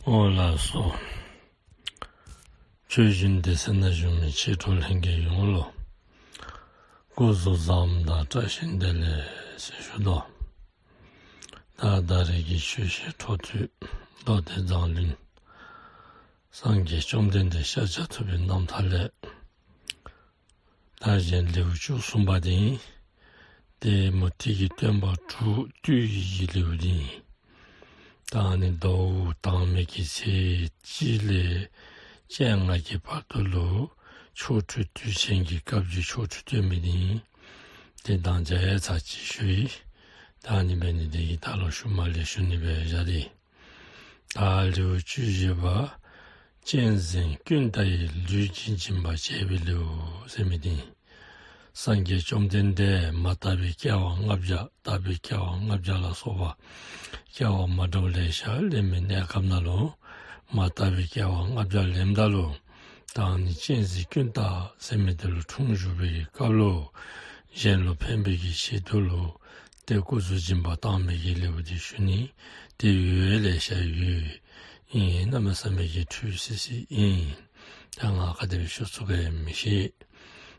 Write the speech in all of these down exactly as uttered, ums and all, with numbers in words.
ཨོ་ལགས་སོ། ཆོས་སྦྱིན་སྡེ་ཚན་ནང་བཞུགས་མི་མཆེད་གྲོགས་ལྷན་རྒྱས་ཡོངས་ལུ་སྐུ་གཟུགས་བཟང་དང་བཀྲ་ཤིས་བདེ་ལེགས་ཟེར་ཞུ་དོ། ད་ད་རེས་ཀྱི་ཆོས་བཤད་འཕྲོ་མཐུད་མདོ་སྡེ་མཛངས་བླུན་སངས་རྒྱས་བཅོམ་ལྡན་འདས་ཤཱཀྱ་ཐུབ་པའི་རྣམ་ཐར་ལས། ད་གཞན་ལེའུ་བཅུ་གསུམ་པ་འདི་ཨིན། ཏེ་མུ་སྟེགས་ཀྱི་སྟོན་པ་དྲུག་བཏུལ་གྱི་ལེའུ་འདི་ཨིན། ད་ཨ་ནི་ཟླཝ་དང་པའི་གི་ཚེས་གཅིག་ལས་བཅོ་ལྔ་གི་བར་དུ་ལུ་ཆོ་འཕྲུལ་དུས་ཆེན་གྱི་སྐབས་ཀྱི་ཆོ་འཕྲུལ་སྟོན་མི་འདི་ཨིན། ཏེ་མདང་ཞག་ཡང་ཚར་གཅིག་ཞུ་ཡི། ད་ཨ་ནི་འབད་ནི་འདི་གིས་ད་ལོག་ཤུལ་མ་ལས་ཞུ་ནི་སྦེ་བཞག་སྟེ། ད་ལེའུ་བཅུ་བཞི་པ། གཅན་གཟན་ཀུན་ཏ་ཡི་ལུས་ཀྱི་སྦྱིན་པ་བྱས་པའི་ལེའུ་ཟེར་མི་འདི་ཨིན། སངས་རྒྱས་བཅོམ་ལྡན་འདས་མ་དག་པའི་སྐྱེ་བ་ལྔ་བརྒྱ་དག་པའི་སྐྱེ་བ་ལྔ་བརྒྱ་ལ་སོགས་པ་སྐྱེ་བ་མ་འདྲཝ་ལེ་ཤ་ལེན་མི་གནས་སྐབས་ནང་ལུ་མ་དག་པའི་སྐྱེ་བ་ལྔ་བརྒྱ་ལེནམ་ད་ལུ་ད་ཨ་ནི་གཅན་གཟན་ཀུན་ཏ་ཟེར་མི་འདི་ལུ་འཁྲུངས་བཞུགས་པའི་སྐབས་ལུ་གཞན་ལུ་ཕན་པའི་གི་ཆེད་དུ་ལུ་ཏེ་སྐུ་གཟུགས་སྦྱིན་པ་བཏང་མི་གི་ལེའུ་འདི་ཞུ་ནི་ཏེ་ཡོད་ལེ་ཤ་ཡོད། ཨིན་གནམ་མེད་ས་མེད་ཀྱི་འཕྲོས་སི་སི་ཨིན། ད་ང་ག་དེ་སྦེ་ཞུ་ཚུགས་ག་ཡང་མི་ཤེས།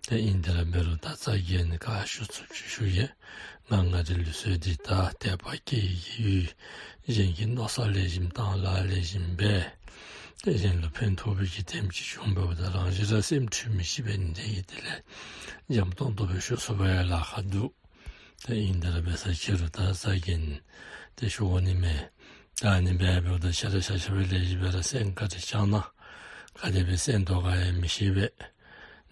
ཏེ་ཨིན་དེ་ར་འབད་རུང་ད་རྩ་འགེངས་ནི་ག་ཞུ་ཚུགས་ཅིག་ཞུ་ཡི། ང་ང་རའི་ལུགས་སྲོལ་འདི་ད་དད་པ་སྐྱེ་ཡི་གི་ཡུལ་གཞན་གྱི་མནོ་བསམ་ལེགས་ཤོམ་བཏང་ལཱ་ལེགས་ཤོམ་འབད། ཏེ་གཞན་ལུ་ཕན་ཐོགས་པའི་གི་དེམ་ཅིག་བྱུང་འབདཝ་ད་རང་བཞིན་ར་སེམས་འཁྲུལ་མི་ཤེས་པས་ནི་དེ་གིས་དེ་ལས་འཇམ་ཏོང་ཏོ་སྦེ་ཞུ་ཚུགས་པ་ཡང་ལཱ་ཁག་འདུག། ཏེ་ཨིན་དེ་ར་འབད་ས་ཅིག་རུང་ད་རྩ་འགེངས་ཏེ་ཞུ་དགོ་ནི་མས། ད་ཨ་ནི་འབད་འབདཝ་ད་ཆ་ར་ཤ་ཤ་སྦེ་ལེགས་ཤོམ་སྦེ་ར་གསན་བཀའ་དྲིན་བསྐྱང་གནང་། ག་དེ་སྦེ་གསན་དོ་ག་ཡང་མི་ཤེས་པས།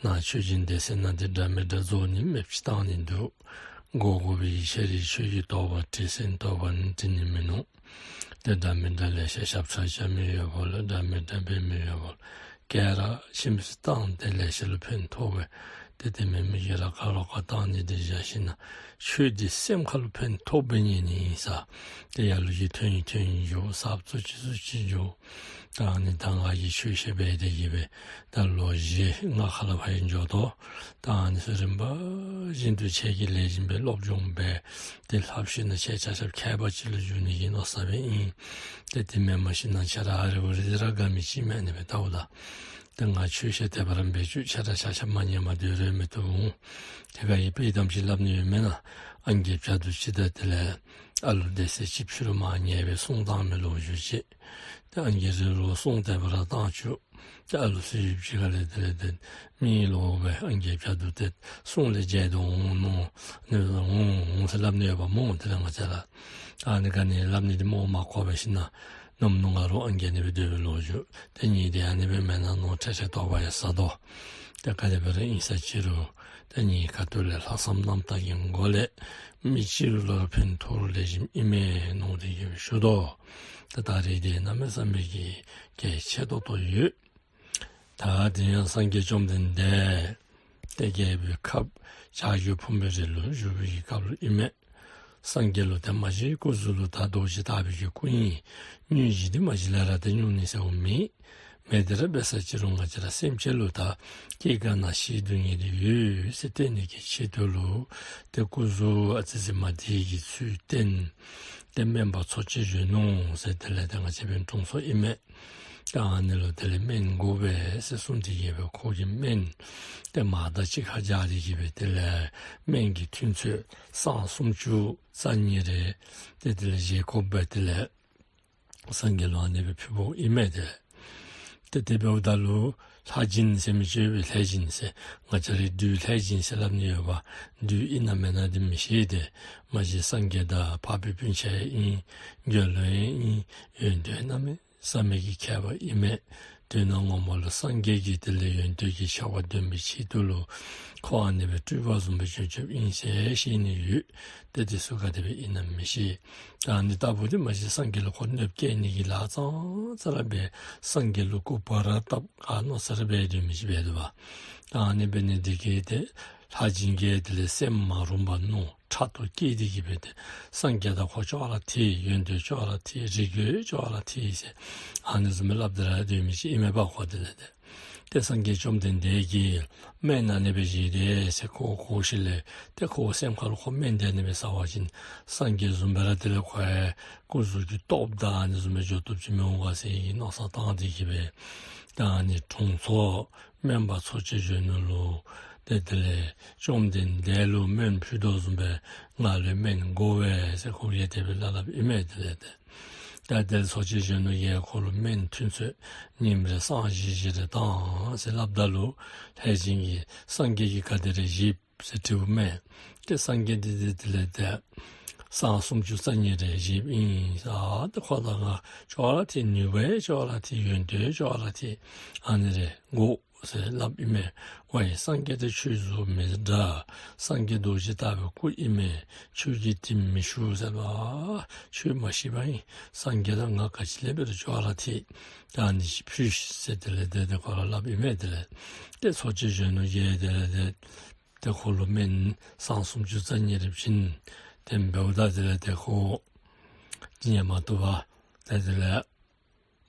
ནཱ་ཆོས་སྦྱིན་སྡེ་ཚན་ནང་འདི་འདྲ་མི་འདྲ་རྫོགས་ནི་མེདཔ་ཅིག་བཏང་ནི་འདུག། དགོ་དགོ་པའི་ཤེས་རིག་ཆོས་ཀྱི་དོགས་པ་དྲི་སེམས་དོགས་པ་ནི་དྲི་ནི་མིན་ནུག། ཏེ་འདྲ་མི་འདྲ་ལེ་ཤ་ཞབས་ཁྲ་རྐྱབ་མི་ཡོདཔ་ལས་འདྲ་མི་འདྲ་འབད་མི་ཡོདཔ་ལས་ག་ར་ཁྱིམ་སི་བཏང་སྟེ་ལེ་ཤ་ལུ་ཕན་ཐོགས་པས། ཏེ་དེ་མེན་མི་གིས་ར་ག་ལོག་ག་བཏང་ནི་འདི་བཞག་ཞིན་ན་ཆོས་འདི་སེམས་ཁ་ལུ་ཕན་ཐོགས་འབད་ནི་ཨིན་ཟེར། ཏེ་ལ་ལུ་ཅིག་ཐོན་ཡི་ཐོན་ཡི་འགྱོ། གསརཔ་ཚུ་ཅིག་ཚུ་ཅིག་འགྱོ། ད་ཨ་ནི་ད་ང་གིས་ཆོས་བཤད་འབད་དེ་གིས་སྦེ་ད་ལོ་བཞི་ལྔ་ཁ་ལུ་ཕར་ཡང་འགྱོ་དོ། ད་ཨ་ནི་ཚུ་རིམ་པ་བཞིན་དུ་ཁྱེད་ཀྱིས་ལེགས་ཤོམ་སྦེ་སློབ་སྦྱོང་འབད། ཏེ་ལྷབ་ཞིན་ན་ཁྱེད་ཆ་ཁྱབ་མཁས་པ་ཅིག་ལུ་འགྱུར་ནི་གི་མནོ་བསམ་སྦེ་ཨིན། ཏེ་དེ་མེན་པར་ཞིན་ན་ཁྱེད་ར་ཨ་རི་ཨུ་རི་འདི་ར་དགའ་མི་ཅིག་མས་ཨ་ནི་སྦེ་ལྟཝ་ད། ཏེ་ང་ཆོས་བཤད་དེ་སྦེ་ར་འབད་བཅུག། ཁྱེད་ར་ཆ་ཁྱབ་མ་ཉན་པར་སྡོད་རུང་མི་བཏུབ་འོང་། དེ་ག་ཡི་དཔྱེ་གཏམ་ཅིག་སླབ་ནི་ཡོད་མེན་ན། ཨང་རྒས་བྱ་དུར་ཅིག་དང་དེ་ལས་ཨ་ལུ་སྡེ་སྲིད་ཅིག་ཕྱི་རུ་མར་ཉལ་སྦེ་སྲུང་བཏང་མི་ལོ་རྒྱུས་ཅིག། ཏེ་ཨང་རྒས་རི་ལུ་སྲུང་དེ་སྦེ་ར་བཏང་བཅུག། ཏེ་ཨ་ལུ་ཚུ་ཡུདཔ་ཅིག་ཁ་ལས་དེ་ལས་ཏེ་མི་ལོག་སྦེ་ཨང་རྒས་བྱ་དུར་ཏེ་སྲུང་ལས་བརྗེད་དོ་འོང་མནོ་ནི་འོང་འོང་ཟེར་སླབ་ནི་ཡོདཔ་སྨོ། དེ་ལས་ང་བཅས་ར་ཨ་ནི་ག་ནི་སླབ་ནི་འདི་སྨོ་མ་གོ་བར་ཞིན་ན་ནམ་ནུ་ང་རོ་ཨང་རྒས་ནི་སྦེ་སྡོད་པའི་ལོ་རྒྱུས། ཏེ་ངེ་འདི་ཨ་ནི་སྦེ་མེན་ན་མནོ་ཁྲེལ་ཁྲེལ་དོགས་པ་ཡང་ཟ་དོ། ཏེ་ག་དེ་སྦེ་ར་ཨིན་ས་ཅིག་རུང་ཏེ་ངེ་ཁ་ཐུག་ལས་ལྷག་བསམ་རྣམ་དག་གི་སྒོ་ལས་མི་ཅིག་ལུ་ར་ཕན་ཐོགས་རུང་ལེགས་ཤོམ་ཨིན་མས་མནོ་སྟེ་གིས་སྦེ་ཞུ་དོ། ཏེ་ད་རེས་འདི་གནམ་མེད་ས་མེད་ཀྱི་གལ་ཆེ་ཏོག་ཏོ་ཡོད། ད་དེ་ཡང་སངས་རྒྱས་བཅོམ་ལྡན་འདས་ཏེ་རྒྱལ་པོའི་ཁབ་བྱ་རྒོད་ཕུང་པོའི་རི་ལུ་བཞུགས་པའི་སྐབས་ལུ་ཨིན་མས། སངས་རྒྱས་ལུ་ཏེ་མ་གཞི་སྐུ་གཟུགས་ལུ་ད་རྡོ་རྗེ་ལྟ་བུའི་གི་སྐུ་ཨིན། སྙུང་གཞི་འདི་མ་གཞི་ལས་ར་ཏེ་སྙུང་ནི་ཟེརཝ་མེད། མེན། དེ་ར་འབད་ས་ཅིག་རུང་ང་བཅས་ར་སེམས་ཅན་ལུ་ད་སྐྱེ་རྒ་ན་འཆིའི་སྡུག་བསྔལ་འདི་ཡོད་ཟེར་སྟོན་ནི་གི་ཆེད་དུ་ལུ་ཏེ་སྐུ་གཟུགས་ཨ་ཙི་ཙི་མ་བདེ་གི་ཚུལ་བསྟན། ཏེ་སྨན་པ་འཚོ་བྱེད་རོལ་མོ་ཟེར་དེ་ལས་ཏེ་ང་བཅས་འབད་དྲུང་འཚོ་ཨིན་མས། ཏེ་ཨ་ནི་ལུ་དེ་ལས་སྨན་དགོ་པས་ཟེར་གསུངས་ཏེ་གིས་སྦེ་ཁོ་གིས་སྨན་ཏེ་མར་དང་གཅིག་ཁར་སྦྱར་ཏེ་གིས་སྦེ་དེ་ལས་སྨན་གྱི་ཐུན་ཚོད་སྲང་སུམ་ཅུ་རྩ་གཉིས་རེ་ཏེ་དེ་ལས་བཞེས་སྒོ་འབད་དེ་ལས་སངས་རྒྱས་ལུ་ཨ་ནི་སྦེ་ཕུལཝ་ཨིན་མས། ཏེ་ཏེ་དེ་འབདཝ་ད་ལུ་ལྷ་སྦྱིན་ཟེར་མི་ཅིག་ཡོད་པས། ལྷས་སྦྱིན་ཟེར། ང་བཅས་རའི་བདུད་ལྷས་སྦྱིན་ཟེར་སླབ་ནི་ཡོདཔ། བདུད་ཨིན་ན་མེན་ན་འདི་མི་ཤེས། ཏེ་མ་གཞི་སངས་རྒྱས་དང་འཕགས་པའི་སྤུན་ཆ་ཡང་ཨིན། དགེ་སློང་ཡང་ཨིན། ཡོན་ཏན་གནམ་མེད་ས་མེད་ཀྱི་མཁས་པ་ཨིན་མས། དོན་ངོ་མ་ལུ་སངས་རྒྱས་ཀྱི་དེ་ལས་ཡོན་ཏན་གྱི་ཆེ་བ་འདོན་པའི་ཆེད་དུ་ལུ་ཁོ་ཨ་ནི་སྦེ་སྤྲུལ་པ་བཟུམ་སྦེ་བྱོན་བྱོནམ་ཨིན་ཟེར་བཤད་ནི་ཡོད། ཏེ་དེ་ཚུ་ག་དེ་སྦེ་ཨིན་ན་མི་ཤེས། ད་ཨ་ནི་ལྟ་བུ་འདི་མ་གཞི་སངས་རྒྱས་ལུ་ཁོ་གནོདཔ་བཀལ་ནི་གི་ལཱ་ཙང་ཙ་ར་འབད། སངས་རྒྱས་ལུ་སྐུ་པར་བཏབ་ག་མནོ་ས་ར་འབད་སྡོད་མི་ཅིག་འབད་དོ་བ། ད་ཨ་ནི་འབད་ནི་འདི་གིས་ཏེ་ལྷས་སྦྱིན་གྱིས་དེ་ལས་སེམས་མ་རུངས་པ་མནོ་ཕྲག་དོག་སྐྱེས་ཏེ་གིས་སྦེ་ཏེ་སངས་རྒྱས་དང་ཁོ་ཅོག་ར་འཐད། ཡོན་ཏན་ཅོག་ར་འཐད། རིགས་རྒྱུད་ཅོག་ར་འཐད་ཟེར་ཨ་ནི་བཟུམ་སྦེ་སླབ་སྟེ་ར་སྡོད་མི་ཅིག་ཨིན་མས་པ། ཁོ་དེ་ལས་ཏེ་ ཏེ་སངས་རྒྱས་བཅོམ་ལྡན་འདས་ཀྱིས་སྨན་ཨ་ནི་སྦེ་བཞེས་ཏེ་ཟེར་ཁོ་གོ་ཞིནམ་ལས་ཏེ་ཁོ་སེམས་ཁར་ལུ་ཁོ་སྨན་འདི་ཨ་ནི་སྦེ་ཟ་བ་ཅིན་སངས་རྒྱས་བཟུམ་སྦེ་ར་དེ་ལས་ཁོ་ཡང་སྐུ་གཟུགས་ཀྱི་སྟོབས་དང་ཨ་ནི་བཟུམ་སྦེ་འགྱོ་བཏུབ་ཅིག་མི་འོང་ག་ཟེར་མནོ་བསམ་བཏང་སྟེ་གི་སྦེ་ད་ཨ་ནི་དྲུང་འཚོ་སྨན་པ་འཚོ་བྱེད་གཞོན་ནུ་ལུ་ཏེ་དེ་ལས་བཅོམ་ལྡན་འདས་ལུ་སྨན་ཕུལ་དོ་བཟུམ་སྦེ་ང་ལུ་སྨན་དགོ་པས་ཟེར་ཁོ་གིས་དེ་སྦེ་སླབ་སླབ་ཨིན་མས། དེ་ལས་ཏེ་ད་དེ་ལས་འཚོ་བྱེད་གཞོན་ནུ་གིས་ཁོ་ལུ་སྨན་ཐུན་ཚོད་ཉིནམ་རེ་སྲང་བཞི་བཞི་རེ་བཏང་ཟེར་སླབ་ད་ལུ་ལྷས་བྱིན་གྱིས་སངས་རྒྱས་ཀྱིས་ག་དེ་རེ་བཞེསཔ་ཟེར་དྲིཝ་མས། ཏེ་སངས་རྒྱས་འདི་ཏེ་དེ་ལས་ཏེ་སྲང་སུམ་ཅུ་རྩ་གཉིས་རེ་བཞེསཔ་ཨིན་ཟེར། ཏེ་ཁོ་དང་ང་ཅོག་ར་འཐད། ནུས་པ་ཡང་ཅོག་ར་འཐད། ཡོན་ཏན་ཡང་ཅོག་ར་འཐད། ཨ་ནི་རེ་དགོ་ཟེར་སླབ་ཨིན་མས། ཝའི་སངས་རྒྱས་དང་ཁྱོད་གཟུགས་མི་འདྲ། སངས་རྒྱས་རྡོ་རྗེ་ལྟ་བུའི་སྐུ་ཨིན་མས། ཁྱོད་ཀྱིས་དེ་མི་ཞུ་ཟེར་བ། ཁྱོད་མ་ཤེས་པ་ཨིན། སངས་རྒྱས་དང་ང་ག་ཅི་ལས་འབད་རུང་ཅོག་ར་འཐད། ད་ཨ་ནི་ཅིག་ཕུལ་ཤིག་ཟེར་དེ་ལས་ཏེ་ཏེ་ཁོ་ར་སླབ་ཨིན་མས། དེ་ལས་ཏེ་འཚོ་བྱེད་གཞོན་ནུ་གིས་དེ་ལས་ཏེ་ཏེ་ཁོ་ལུ་སྨན་སྲང་སུམ་ཅུ་རྩ་གཉིས་རེ་བྱིན། དེ་འབདཝ་ད་དེ་ལས་ཏེ་ཁོ་ཉལ་མ་བཏུབ་པར་ཏེ་དེ་ལས་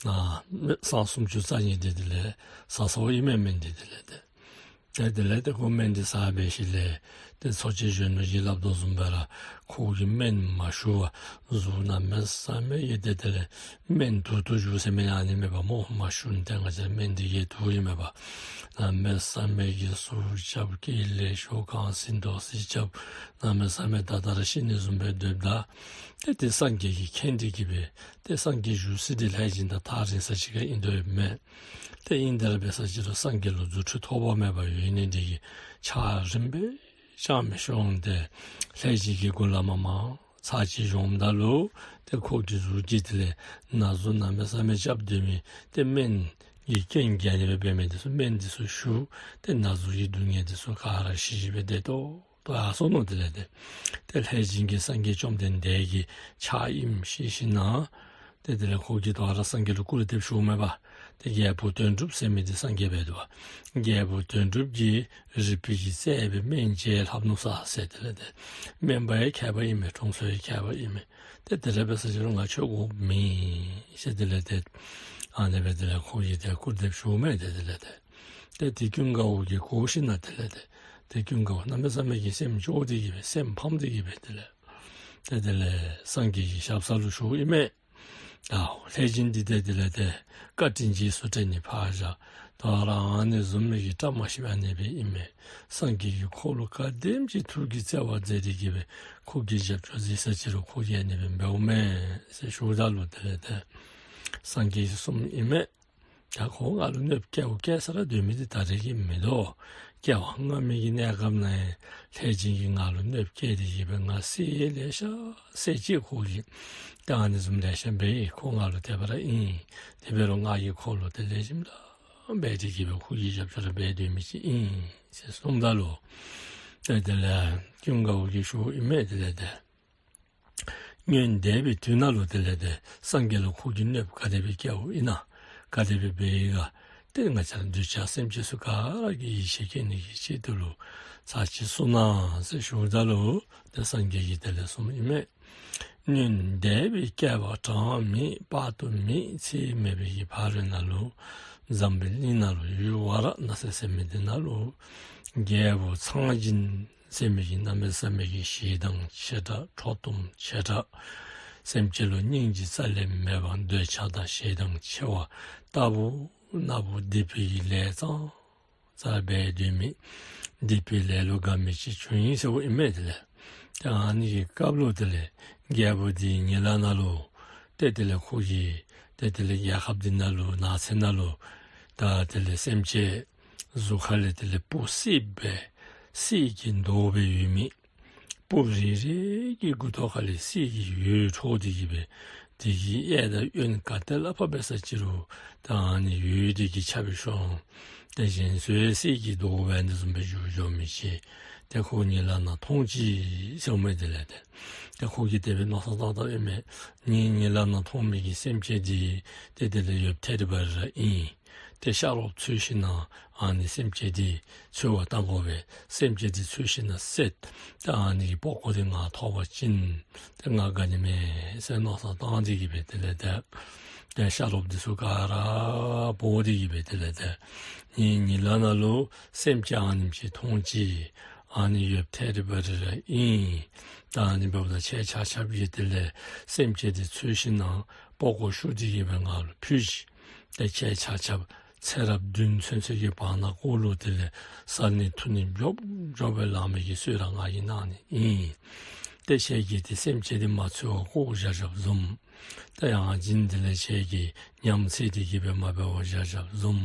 ཨ་སྲང་སུམ་ཅུ་རྩ་གཉིས་འདི་དེ་ལས་ཟ་སོཔ་ཨིན་མས། སྨན་འདི་དེ་ལས་ཏེ་ཏེ་དེ་ལས་ཏེ་ཁོ་སྨན་འདི་ཟ་སྦེ་ཞིནམ་ལས་ཏེ་འཚོ་བྱེད་གཞོན་ནུ་གིས་སླབ་དོ་བཟུམ་སྦེ་ར་ཁོ་གིས་སྨན་མ་ཞུ་བར་གཟུགས་གནམ་མེད་ས་མེད་ཀྱི་ཏེ་དེ་ལས་སྨན་དུག་དུག་ཞུ་ཟེར་མི་ཨ་ནི་མེད་པ་སྨོ། མ་ཞུ་ནི་ཏེ་ང་བཅས་སྨན་འདི་གིས་དུག་ཨིན་མས་པ། གནམ་མེད་ས་མེད་ཀྱི་ཟུག་རྐྱབ། སྐེ་ལས་ཞོ་གང་ཟིན་དོ་ཟིན་རྐྱབ། གནམ་མེད་ས་མེད་ད་ལྟོ་ར་ཤི་ནི་བཟུམ་སྦེ་སྡོདཔ་ད་ཏེ་ཏེ་སངས་རྒྱས་ཀྱིས་མཁྱེན་ཏེ་གི་སྦེ་ཏེ་སངས་རྒྱས་བཞུགས་ས་འདི་ལྷས་བྱིན་དང་ཐག་རིང་ས་ཅིག་ཁར་ཨིན་དོ་ཡོདཔ་མས། ཏེ་ཨིན་དེ་ར་འབད་ས་ཅིག་རུང་སངས་རྒྱས་ལུ་རྫུ་འཕྲུལ་ཐོགས་པ་མེད་པ་ཡོད་ནི་འདི་གིས་ཆགས་རིམ་སྦེ་ཅང་མི་ཤོང་སྟེ་ལྷས་བྱིན་གྱི་མགུ་ལས་མར་མར་ཚར་གཅིག་བཞོངམ་ད་ལུ་ཏེ་ཁོ་གི་གཟུགས་ཀྱི་དེ་ལས་ན་ཟུག་གནམ་མེད་ས་མེད་རྐྱབ་སྡོད་མི་ཏེ་སྨན་གྱི་རྐྱེན་གྱིས་ཨ་ནི་སྦེ་འབད་མི་འདི་ཚུ་སྨན་འདི་ཚུ་ཞུ། ཏེ་ན་ཟུག་གི་སྡུག་བསྔལ་འདི་ཚུ་ག་ར་ཞི་ཞི་སྦེ་སྡོད་དོ་ཏོ་ཡར་སོ་ནུག། དེ་ལས་ཏེ་ཏེ་ལྷས་བྱིན་གྱིས་སངས་རྒྱས་བཅོམ་ལྡན་འདས་ཀྱི་ཕྱག་ཨིནམ་ཤེས་ཞིན་ན་ཏེ་དེ་ལས་ཁོ་གིས་དོ་རུང་སངས་རྒྱས་ལུ་སྐུར་འདེབས་ཞུཝ་མས་པ། ཏེ་རྒྱལ་པོ་དོན་གྲུབ་ཟེར་མི་འདི་སངས་རྒྱས་འབད་དོ་བ། རྒྱལ་པོ་དོན་གྲུབ་ཀྱིས་རིག་པའི་གི་རྩལ་སྦེ་སྨན་བྱིན་ལྷབ་ནུག་ཟེར། དེ་ལས་ཏེ་སྨན་པ་ཡང་མཁས་པ་ཨིན་མས། དྲུང་འཚོ་ཡང་མཁས་པ་ཨིན་མས། ཏེ་དེ་ར་འབད་ས་ཅིག་རུང་ང་ཁྱོད་དགོཔ་མེད་ཟེར། དེ་ལས་ཏེ་ཨ་ནི་སྦེ་དེ་ལས་ཁོ་གིས་ཏེ་སྐུར་འདེབས་ཞུཝ་མས། ཏེ་དེ་ལས་ཏེ་ཏེ་ཏེ་ཀུན་དགའ་བོ་གིས་གོ་ཞིན་ན་དེ་ལས་ཏེ་ཏེ་ཀུན་དགའ་བོ་གནམ་མེད་ས་མེད་ཀྱི་སེམས་སྐྱོ་སྟེ་གི་སྦེ་སེམས་ཕམ་སྟེ་གི་སྦེ་དེ་ལས་ཏེ་དེ་ལས་སངས་རྒྱས་ཀྱི་ཞབས་ས་ལུ་བཞུགས་ཨིན་མས། ཨའོ་ལྷས་བྱིན་འདི་ཏེ་དེ་ལས་ཏེ་བཀའ་དྲིན་རྗེས་སུ་དྲན་ནི་ཕར་བཞག། དོ་རུང་ཨ་ནི་བཟུམ་མའི་གི་བཀྲ་མ་ཤིསཔ་ཨ་ནི་སྦེ་ཨིན་མས། སངས་རྒྱས་ཀྱིས་ཁོ་ལུ་ག་དེམ་ཅིག་ཐུགས་ཀྱི་བརྩེ་བ་མཛད་དེ་གི་སྦེ་ཁོ་གིས་རྒྱབ་སྐྱོར་མཛད་ས་ཅིག་རུང་ཁོ་གིས་ཨ་ནི་སྦེ་འབདཝ་མས་ཟེར་ཞུཝ་ད་ལུ་དེ་ལས་ཏེ་སངས་རྒྱས་ཀྱིས་གསུངམ་ཨིན་མས། ད་ཁོ་ང་ལུ་གནོདཔ་བཀལཝ་བཀལ་ས་ར་སྡོད་མི་འདི་ད་རེས་ཀྱི་མིན་འདུག། སྐྱེ་བ་སྔ་མའི་གི་གནས་སྐབས་ནང་ཡང་ལྷས་བྱིན་གྱིས་ང་ལུ་གནོདཔ་བཀལ་ཏེ་གི་སྦེ་ང་བསད་ལེ་ཤ་བསད་ཅི། ཁོ་གིས་ད་ཨ་ནི་བཟུམ་ལེ་ཤ་འབད་ཡི། ཁོ་ང་ལུ་དད་པ་ར་ཨིན། དེ་འབད་རུང་ང་གིས་ཁོ་ལུ་དེ་ལས་ཞིམ་ལ་འབད་དེ་གི་སྦེ་ཁོ་གི་རྒྱབ་སྐྱོར་ར་འབད་སྡོད་མི་ཅིག་ཨིན་ཟེར་གསུངམ་ད་ལུ་ཏེ་དེ་ལས་ཀུན་དགའ་བོ་གིས་ཞུཝ་ཨིན་མས། དེ་ལས་ཏེ་སྔོན་འདས་པའི་དུས་ནང་ལུ་དེ་ལས་ཏེ་སངས་རྒྱས་ལུ་ཁོ་གིས་གནོདཔ་ག་དེ་སྦེ་བཀལཝ་ཨིན་ན་ག་དེ་སྦེ་འབད་ཡི་ག། ཏེ་ང་བཅས་ར་གདུལ་བྱ་སེམས་ཅན་ཚུ་ག་ར་གིས་ཡིད་ཆེས་བསྐྱེད་ནི་གི་ཆེད་དུ་ལུ་ཚར་གཅིག་གསུང་གནང་ཟེར་ཞུཝ་ད་ལུ་ཏེ་སངས་རྒྱས་ཀྱིས་དེ་ལས་གསུངམ་ཨིན་མས། སྔོན་འདས་པའི་བསྐལ་པ་གྲངས་མེད་དཔག་ཏུ་མེད་ཚད་མེད་པའི་གི་ཕ་རོལ་ནང་ལུ་འཛམ་བུའི་གླིང་ནང་ལུ་ཡུལ་ཝཱ་ར་ཎ་སི་ཟེར་མི་འདི་ནང་ལུ་རྒྱལ་པོ་ཚངས་སྦྱིན་ཟེར་མི་གི་གནམ་མེད་ས་མེད་ཀྱི་ཞེ་སྡང་ཆེ་དྲགས་ཁྲོ་གཏུམ་ཆེ་དྲགས་སེམས་ཅན་ལུ་སྙིང་རྗེ་རྩ་ལས་མེད་པར་འདོད་ཆགས་དང་ཞེ་སྡང་ཆེ་བ་ལྟ་བུ་ན་བུ་སྡིག་པའི་གི་ལས་ཙང་ཙ་འབད་སྡོད་མི་སྡིག་པའི་ལས་ལུ་དགའ་མི་ཅིག་བྱུང་ཡི་ཟེརཝ་ཨིན་མས། དེ་ལས་ཏེ་ཨ་ནི་གི་སྐབས་ལུ་དེ་ལས་རྒྱལ་པོ་འདི་གཉིད་ལམ་ནང་ལུ་ཏེ་དེ་ལས་ཁོ་གིས་ཏེ་དེ་ལས་རྒྱལ་ཁབ་འདི་ནང་ལུ་ནགས་ཚལ་ནང་ལུ་ད་དེ་ལས་སེམས་ཅན་གཟུགས་ཁ་ལས་དེ་ལས་སྤུ་བསད་སྦེ་གསེར་གྱི་མདོག་སྦེ་ཡོད་མི་སྤུ་རེ་རེ་གི་མགུ་ཏོ་ཁ་ལས་གསེར་གྱི་འོད་འཕྲོ་སྟེ་གི་སྦེ་དེ་གི་གཡས་དང་གཡོན་ག་ཏེ་ལས་ཕར་འབད་ས་ཅིག་རུང་ད་ཨ་ནི་འོད་འདི་གིས་ཁྱབ་སྦེ་ཤོང་། ཏེ་གཞན་ཚུ་ཡང་གསེར་གྱི་མདོག་སྦེ་ཨ་ནི་བཟུམ་སྦེ་འགྱུར་འགྱོ་མི་ཅིག་ཏེ་ཁོ་གཉིད་ལམ་ནང་མཐོང་ཅི་ཟེརཝ་མས། དེ་ལས་ཏེ་ཏེ་ཁོ་གིས་དེ་སྦེ་མནོ་བསམ་བཏང་བཏངམ་ཨིན་མས། ངེའི་གཉིད་ལམ་ནང་མཐོང་མི་གི་སེམས་ཅན་འདི་ཏེ་དེ་ལས་ཡོདཔ་ཐད་རི་བ་རི་ར་ཨིན། ཏེ་ཤ་རོགསཔ་འཚོལ་ཞིན་ན་ཨ་ནི་སེམས་ཅན་འདི་འཚོལ་བར་བཏང་དགོ་པས། སེམས་ཅན་འདི་འཚོལ་ཞིན་ན་བསད། ཏེ་ཨ་ནི་གི་པགས་ཀོ་འདི་ང་ཐོབ་པ་ཅིན་ཏེ་ང་དགའ་ནི་མས་ཟེར་མནོ་བསམ་བཏང་སྟེ་གི་སྦེ་དེ་ལས་ཏེ་ ཏེ་ཤ་རོགསཔ་འདི་ཚུ་ག་ར་འབོ་སྟེ་གི་སྦེ་དེ་ལས་ཏེ་ངེའི་གཉིད་ལམ་ནང་ལུ་སེམས་ཅན་ཨ་ནེམ་ཅིག་མཐོང་ཅི། ཨ་ནི་ཡོདཔ་ཐད་རི་བ་རི་ར་ཨིན། ད་ཨ་ནི་འབདཝ་ད་ཁྱེད་ཆ་ཁྱབ་ཀྱིས་དེ་ལས་སེམས་ཅན་འདི་འཚོལ་ཞིནམ་ལས་པགས་ཀོ་བཤུ་སྟེ་གི་སྦེ་ང་ལུ་ཕུལ་ཤིག། ཏེ་ཁྱེད་ཆ་ཁྱབ་ཚེ་རབས་བདུན་ཚུན་ཚོད་ཀྱི་བར་ན་གུ་ལུ་དེ་ལས་བཟའ་ནི་འཐུང་ནི་འཇོབ་འཇོབ་སྦེ་ལང་མི་གི་གསོལ་ར་ང་གིས་གནང་ནི་ཨིན། ཏེ་ཁྱེད་ཀྱིས་ཏེ་སེམས་ཅན་འདི་མ་འཚོལ་བར་བཀོ་བཞག་བཞགཔ་བཟུམ། ཏེ་ཡང་ཅིན་དེ་ལས་ཁྱེད་ཀྱིས་ཉམས་བཙལ་ཏེ་གི་སྦེ་མ་འབད་བར་བཞག་བཞགཔ་བཟུམ།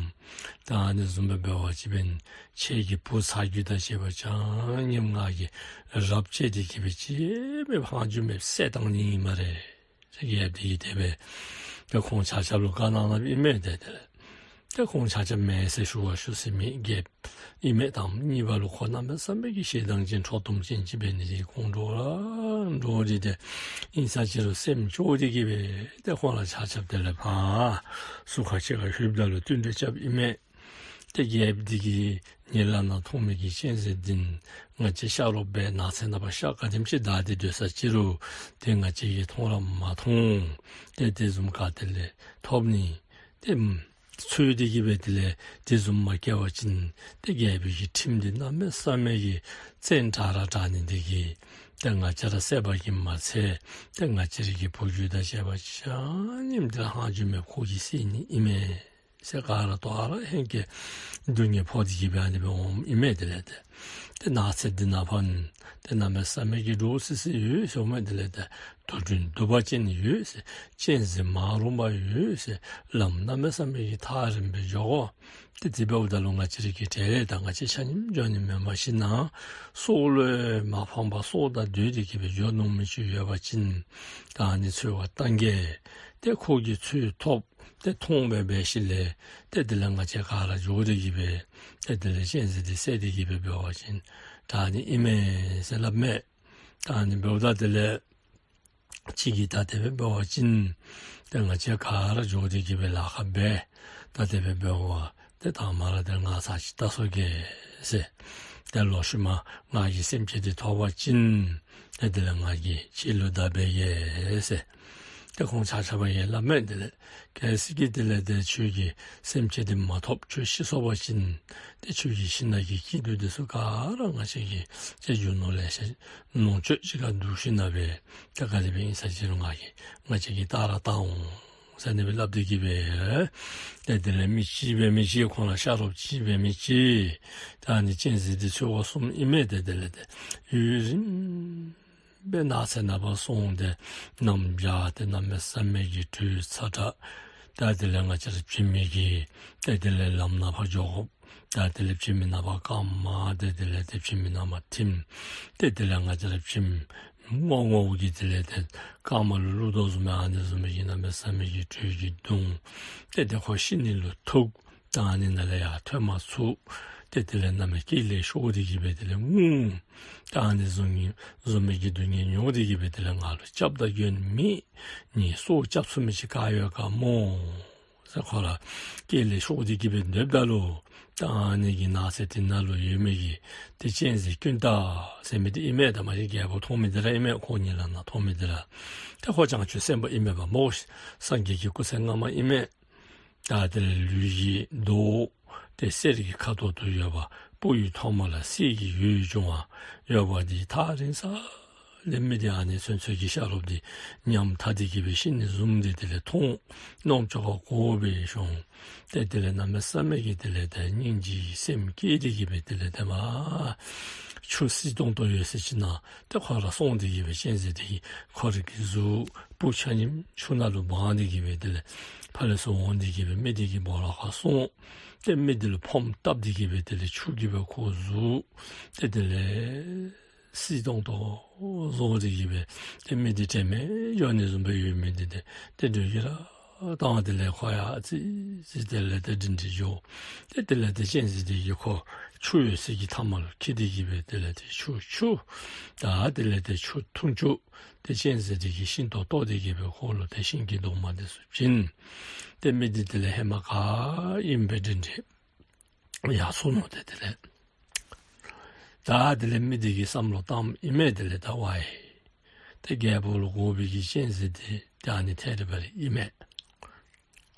ད་ཨ་ནི་བཟུམ་སྦེ་འབད་བ་ཅིན་ཁྱེད་ཀྱི་བུ་ཚ་རྒྱུད་དང་བཅས་པ་ཆ་མཉམ་ང་གིས་རབས་བཅད་དེ་གི་སྦེ་ཅིག་མེད་ཕངས་རྒྱུ་མེདཔ་བསད་བཏང་ནི་ཨིན་སྨ་རེ། རྒྱལཔོ་འདི་གིས་དེ་སྦེ་ཏེ་ཁོང་ཆ་ཁྱབ་ལུ་བཀའ་གནང་གནངམ་ཨིན་མས། ཏེ་དེ་ལས་ཏེ་ཁོང་ཆ་ཁྱབ་མེན་ཟེར་ཞུ་བ་ཞུ་ས་མེད། རྒྱལཔོ་ཨིན་མས། དང་པ་གཉིས་པ་ལུ་ཁོ་གནམ་མེད་ས་མེད་ཀྱི་ཞེ་སྡང་ཅན་ཁྲོ་གཏུམ་ཅན་ཅིག་འབད་ནི་དེ་ཁོང་འདྲོག་ར་འདྲོག་སྟེ་ཏེ་ཨིན་ས་ཅི་རུང་སེམས་སྐྱོ་སྟེ་གི་སྦེ་ཏེ་ཁོང་ར་ཆ་ཁྱབ་དེ་ལས་ཕར་ཟུར་ཁ་ཅིག་ཁར་ལྷོདཔ་ད་ལུ་བསྟུན་གྲོས་རྐྱབ་ཨིན་མས། ཏེ་རྒྱལཔོ་འདི་གི་གཉིད་ལམ་ནང་མཐོང་མི་གི་གཅན་གཟན་འདི་ང་བཅས་ཤ་རོགསཔ་སྦེ་ནགས་ཚལ་ནང་ཕར་ཤ་ག་དེམ་ཅིག་བདའ་སྟེ་སྡོད་ས་ཅི་རུང་ཏེ་ང་བཅས་ཀྱིས་མཐོང་ར་མ་མཐོང་། ཏེ་དེ་བཟུམ་ག་ཏེ་ལས་ཐོབ་ནི། ཏེ་འཚོལ་ཏེ་གི་སྦེ་དེ་ལས་དེ་བཟུམ་མ་བསྐྱལ་བ་ཅིན་ཏེ་རྒྱལ་པོའི་གི་ཁྲིམས་འདི་གནམ་མེད་ས་མེད་ཀྱི་བཙན་དྲགས་ར་དྲགས་ནི་འདི་གིས་ཏེ་ང་བཅས་ར་བསད་པ་གིས་མ་ཚད་ཏེ་ང་བཅས་རའི་གི་བུ་རྒྱུད་དང་བཅས་པ་ཆ་མཉམ་འདི་ར་ཕངས་རྒྱུ་མེད་ཁོ་གིས་བསད་ནི་ཨིན་མས་ཟེར་ག་ར་དོ་ཨ་ར་ཧེང་སྐལ་སྡུག་བསྔལ་ཕོག་སྟེ་གི་སྦེ་ཨ་ནི་སྦེ་འོངམ་ཨིན་མས། དེ་ལས་ཏེ་ཏེ་ནགས་ཚལ་འདི་ནང་ཕར་ཏེ་གནམ་མེད་ས་མེད་ཀྱི་འདྲོག་སི་སི་ཡོད་ཟེར་མས། དེ་ལས་ཏེ་དུག་སྦྲུལ་གདུག་པ་ཅན་ཡོད་ཟེར། གཅན་གཟན་མ་རུངས་པ་ཡོད་ཟེར། ལམ་གནམ་མེད་ས་མེད་ཀྱི་ཐག་རིངམ་སྦེ་འགྱོ་དགོ། ཏེ་དེ་འབདཝ་ད་ལུ་ང་བཅས་རའི་གི་གྲལ་ལས་ད་ང་བཅས་ཆ་མཉམ་འགྱོ་ནི་མེན་པར་ཞིན་ན་སྲོག་ལུ་མ་ཕངས་པར་སྲོག་དང་བསྡོས་ཏེ་གི་སྦེ་འགྱོ་ནུག་མི་ཅིག་ཡོད་པ་ཅིན་ད་ཨ་ནི་འཚོལ་བར་བཏང་གེ། ཏེ་ཁོ་གིས་འཚོལ་ཐོབ་ཏེ་མཐོང་སྦེ་འབད་ཞིནམ་ལས་ཏེ་དེ་ལས་ང་བཅས་ག་ར་འགྱོ་སྟེ་གི་སྦེ་ཏེ་དེ་ལས་གཅན་གཟན་འདི་བསད་དེ་གི་སྦེ་འབད་བ་ཅིན་དྲག་ནི་ཨིན་མས་ཟེར་སླབ་མས། ད་ཨ་ནི་འབདཝ་ད་དེ་ལས་ཁྱེད་ཀྱིས་ད་དེ་སྦེ་འབད་བ་ཅིན་ཏེ་ང་བཅས་ག་ར་འགྱོ་སྟེ་གི་སྦེ་ལཱ་ཁག་འབད། ད་དེ་སྦེ་འབདཝ་ད་ཏེ་དང་པ་ར་ཏེ་ང་ཚར་ཅིག་བལྟ་སོང་གེ་ཟེར། ཏེ་ལོག་ཤུལ་མ་ང་གིས་སེམས་ཅན་འདི་ཐོབ་པ་ཅིན་ཏེ་དེ་ལས་ང་གིས་ཁྱེད་ལུ་བརྡ་འབད་གེ་ཟེར། ཏེ་ཁོང་ཆ་ཁྱབ་ཡང་སླབ་མས། དེ་ལས་གལ་སྲིད་ཀྱི་དེ་ལས་ཏེ་ཁྱོད་ཀྱིས་སེམས་ཅན་འདི་མ་ཐོབ་ཁྱོད་ཤི་སོང་པ་ཅིན་ཏེ་ཁྱོད་ཀྱི་ཁྱིམ་ནང་གི་སྐྱིད་སྡུག་འདི་ཚུ་ག་ར་ང་བཅས་ཀྱིས་ཏེ་རྒྱུ་ནོར་ལེ་ཤ་ནོར་བཅུད་ཅིག་ཁར་བསྡུ་ཞིན་ན་སྦེ་ཏེ་ག་དེ་སྦེ་ཨིན་ས་ཅི་རུང་ང་གིས་ང་བཅས་ཀྱིས་བལྟ་ར་བལྟ་འོང་ཟེར་ཨ་ནི་སྦེ་སླབ་སྟེ་གི་སྦེ་ཏེ་དེ་ལས་མི་གཅིག་འབད་མི་གཅིག་ཁོང་ར་ཤ་རོགསཔ་གཅིག་འབད་མི་གཅིག་ད་ཨ་ནི་གཅན་གཟན་འདི་འཚོལ་བར་སོངམ་ཨིན་མས། ཏེ་དེ་ལས་ཏེ་ཡུན་རིངམོ་སྦེ་ནགས་ཚལ་ནང་ཕར་སོང་སྟེ་གནམ་བྱཱར་ཏེ་གནམ་མེད་ས་མེད་ཀྱི་དྲོད་ཚ་དྲགས། ད་དེ་ལས་ང་བཅས་ར་བྱེམ་མི་གིས་ཏེ་དེ་ལས་ལམ་ནང་ཕར་འགྱོ་དགོ། ད་དེ་ལས་བྱེམ་མི་ནང་ཕར་རྐངམ་ཏེ་དེ་ལས་ཏེ་བྱེམ་མི་ནང་མར་ཐིམ། ཏེ་དེ་ལས་ང་བཅས་ར་བྱེམ་རྔོ་རྔོཝ་གིས་དེ་ལས་ཏེ་རྐངམ་ལུ་བླུག་དོ་བཟུམ་ཨ་ནི་བཟུམ་གྱི་གནམ་མེད་ས་མེད་ཀྱི་དྲོད་ཀྱིས་གདུང་། ཏེ་ཏེ་ཁོ་ཤི་ནི་ལུ་ཐུག། ད་ཨ་ནི་ནང་ལས་ཡར་ཐོན་མ་ཚུགས། ཏེ་དེ་ལས་གནམ་མེད་སྐེ་ལས་ཤོར་ཏེ་གི་སྦེ་དེ་ལས་ངུ། ད་ཨ་ནི་བཟུམ་གྱི་བཟུམ་མའི་གི་སྡུག་བསྔལ་མྱོང་སྟེ་གི་སྦེ་དེ་ལས་ང་ལུ་སྐྱབས་དང་མགོན་མེད། ངེའི་སྲོག་སྐྱབས་ཚུགས་མི་ཅིག་ག་ཡོད་ག་སྨོ་ཟེར་ཁོ་ར་སྐེ་ལས་ཤོར་ཏེ་གི་སྦེ་སྡོདཔ་ད་ལུ་ད་ཨ་ནི་གི་ནགས་ཚལ་དེ་ནང་ལུ་ཡོད་མི་གི་ཏེ་གཅན་གཟན་ཀུན་ཏ་ཟེར་མི་འདི་ཨིན་མས། ད་མ་གཞི་རྒྱལ་པོ་མཐོང་མི་འདི་ར་ཨིན་མས། ཁོ་གཉིད་ལམ་ནང་མཐོང་མི་འདི་ར། ཏེ་ཁོ་བྱང་ཆུབ་སེམས་དཔའ་ཨིན་མས་པ་སྨོ། སངས་རྒྱས་ཀྱི་སྐུ་ཚེ་སྔ་མ་ཨིན་མས། ད་དེ་ལས་ལུས་ཀྱི་མདོག་ཏེ་གསེར་གྱི་ཁ་དོག་ཏུ་ཡོད་པ། སྤུ་ཡི་ཐོག་མ་ལ་གསེར་གྱི་འོད་འབྱུང་བ་ཡོད་པ་འདི་ཐག་རིང་ས་ལས་མི་འདི་ཨ་ནི་ཚུན་ཚོད་ཀྱི་ཤ་རོགསཔ་འདི་ཉམ་ཐག་སྟེ་གི་སྦེ་ཤི་ནི་བཟུམ་འདི་དེ་ལས་མཐོང་། རྣམ་ཅོ་ཁར་གོ་སྦེ་ཤོང་། ཏེ་དེ་ལས་གནམ་མེད་ས་མེད་ཀྱི་དེ་ལས་ཏེ་སྙིང་རྗེའི་སེམས་སྐྱེས་ཏེ་གི་སྦེ་དེ་ལས་ཏེ་མར་ཆུ་བསིལ་ཏོང་ཏོ་ཡོད་ས་ཅིག་ནང་ཏེ་ཁོ་ར་སོང་སྟེ་གི་སྦེ་གཅན་གཟན་དེ་གིས་ཁོ་རའི་གི་གཟུགས་སྤུ་ཆ་མཉམ་ཆུ་ནང་ལུ་སྦངས་ཏེ་གི་སྦེ་དེ་ལས་ཕར་ལས་ཚུར་འོང་སྟེ་གི་སྦེ་མི་དེ་གི་སྦོ་ལོགས་ཁར་སོང་། ཏེ་མི་དེ་ལུ་ཕོརམ་བཏབ་སྟེ་གི་སྦེ་དེ་ལས་ཆུ་གིས་སྦེ་ཁོ་གཟུགས་ཏེ་དེ་ལས་བསིལ་ཏོང་ཏོ་བཟོ་སྟེ་གི་སྦེ་ཏེ་མི་དེ་དྲན་མེད་འགྱོ་ནི་བཟུམ་སྦེ་ཡོད་མི་དེ་ཏེ་ཏེ་སྒྲོལ་གྱིས་ར་བཏང་། དེ་ལས་ཁོ་ཡང་ཙི་ཙི་དེ་ལས་ཏེ་སྒྲིང་སྒྲིང་འགྱོ། ཏེ་དེ་ལས་ཏེ་གཅན་གཟན་དེ་གིས་ཁོ་ཆུ་ཡོད་སའི་གི་མཐའ་མ་ལུ་འཁྱིད་དེ་གི་སྦེ་དེ་ལས་ཏེ་ཆུ་འཁྱུ། ད་དེ་ལས་ཏེ་ཆུ་འཐུང་བཅུག། ཏེ་གཅན་གཟན་དེ་གིས་ཤིང་ཏོག་བཏོག་སྟེ་གི་སྦེ་ཁོ་ལུ་ཏེ་ཤིང་གི་སྡོང་མ་དེ་ཚུ་བྱིན། ཏེ་མི་དེ་དེ་ལས་ཧེ་མ་ག་ཨིནམ་སྦེ་སྒྲིང་སྒྲིང་ཡར་སོང་ནུག། ཏེ་དེ་ལས་ད་དེ་ལས་མི་དེ་གིས་བསམ་བློ་བཏངམ་ཨིན་མས། དེ་ལས་ད་ཝའི་ཏེ་རྒྱལ་པོ་ལུ་དགོ་པའི་གི་གཅན་གཟན་དེ་ཏེ་ཨ་ནི་ཐད་རི་བ་རི་ཨིན་མས།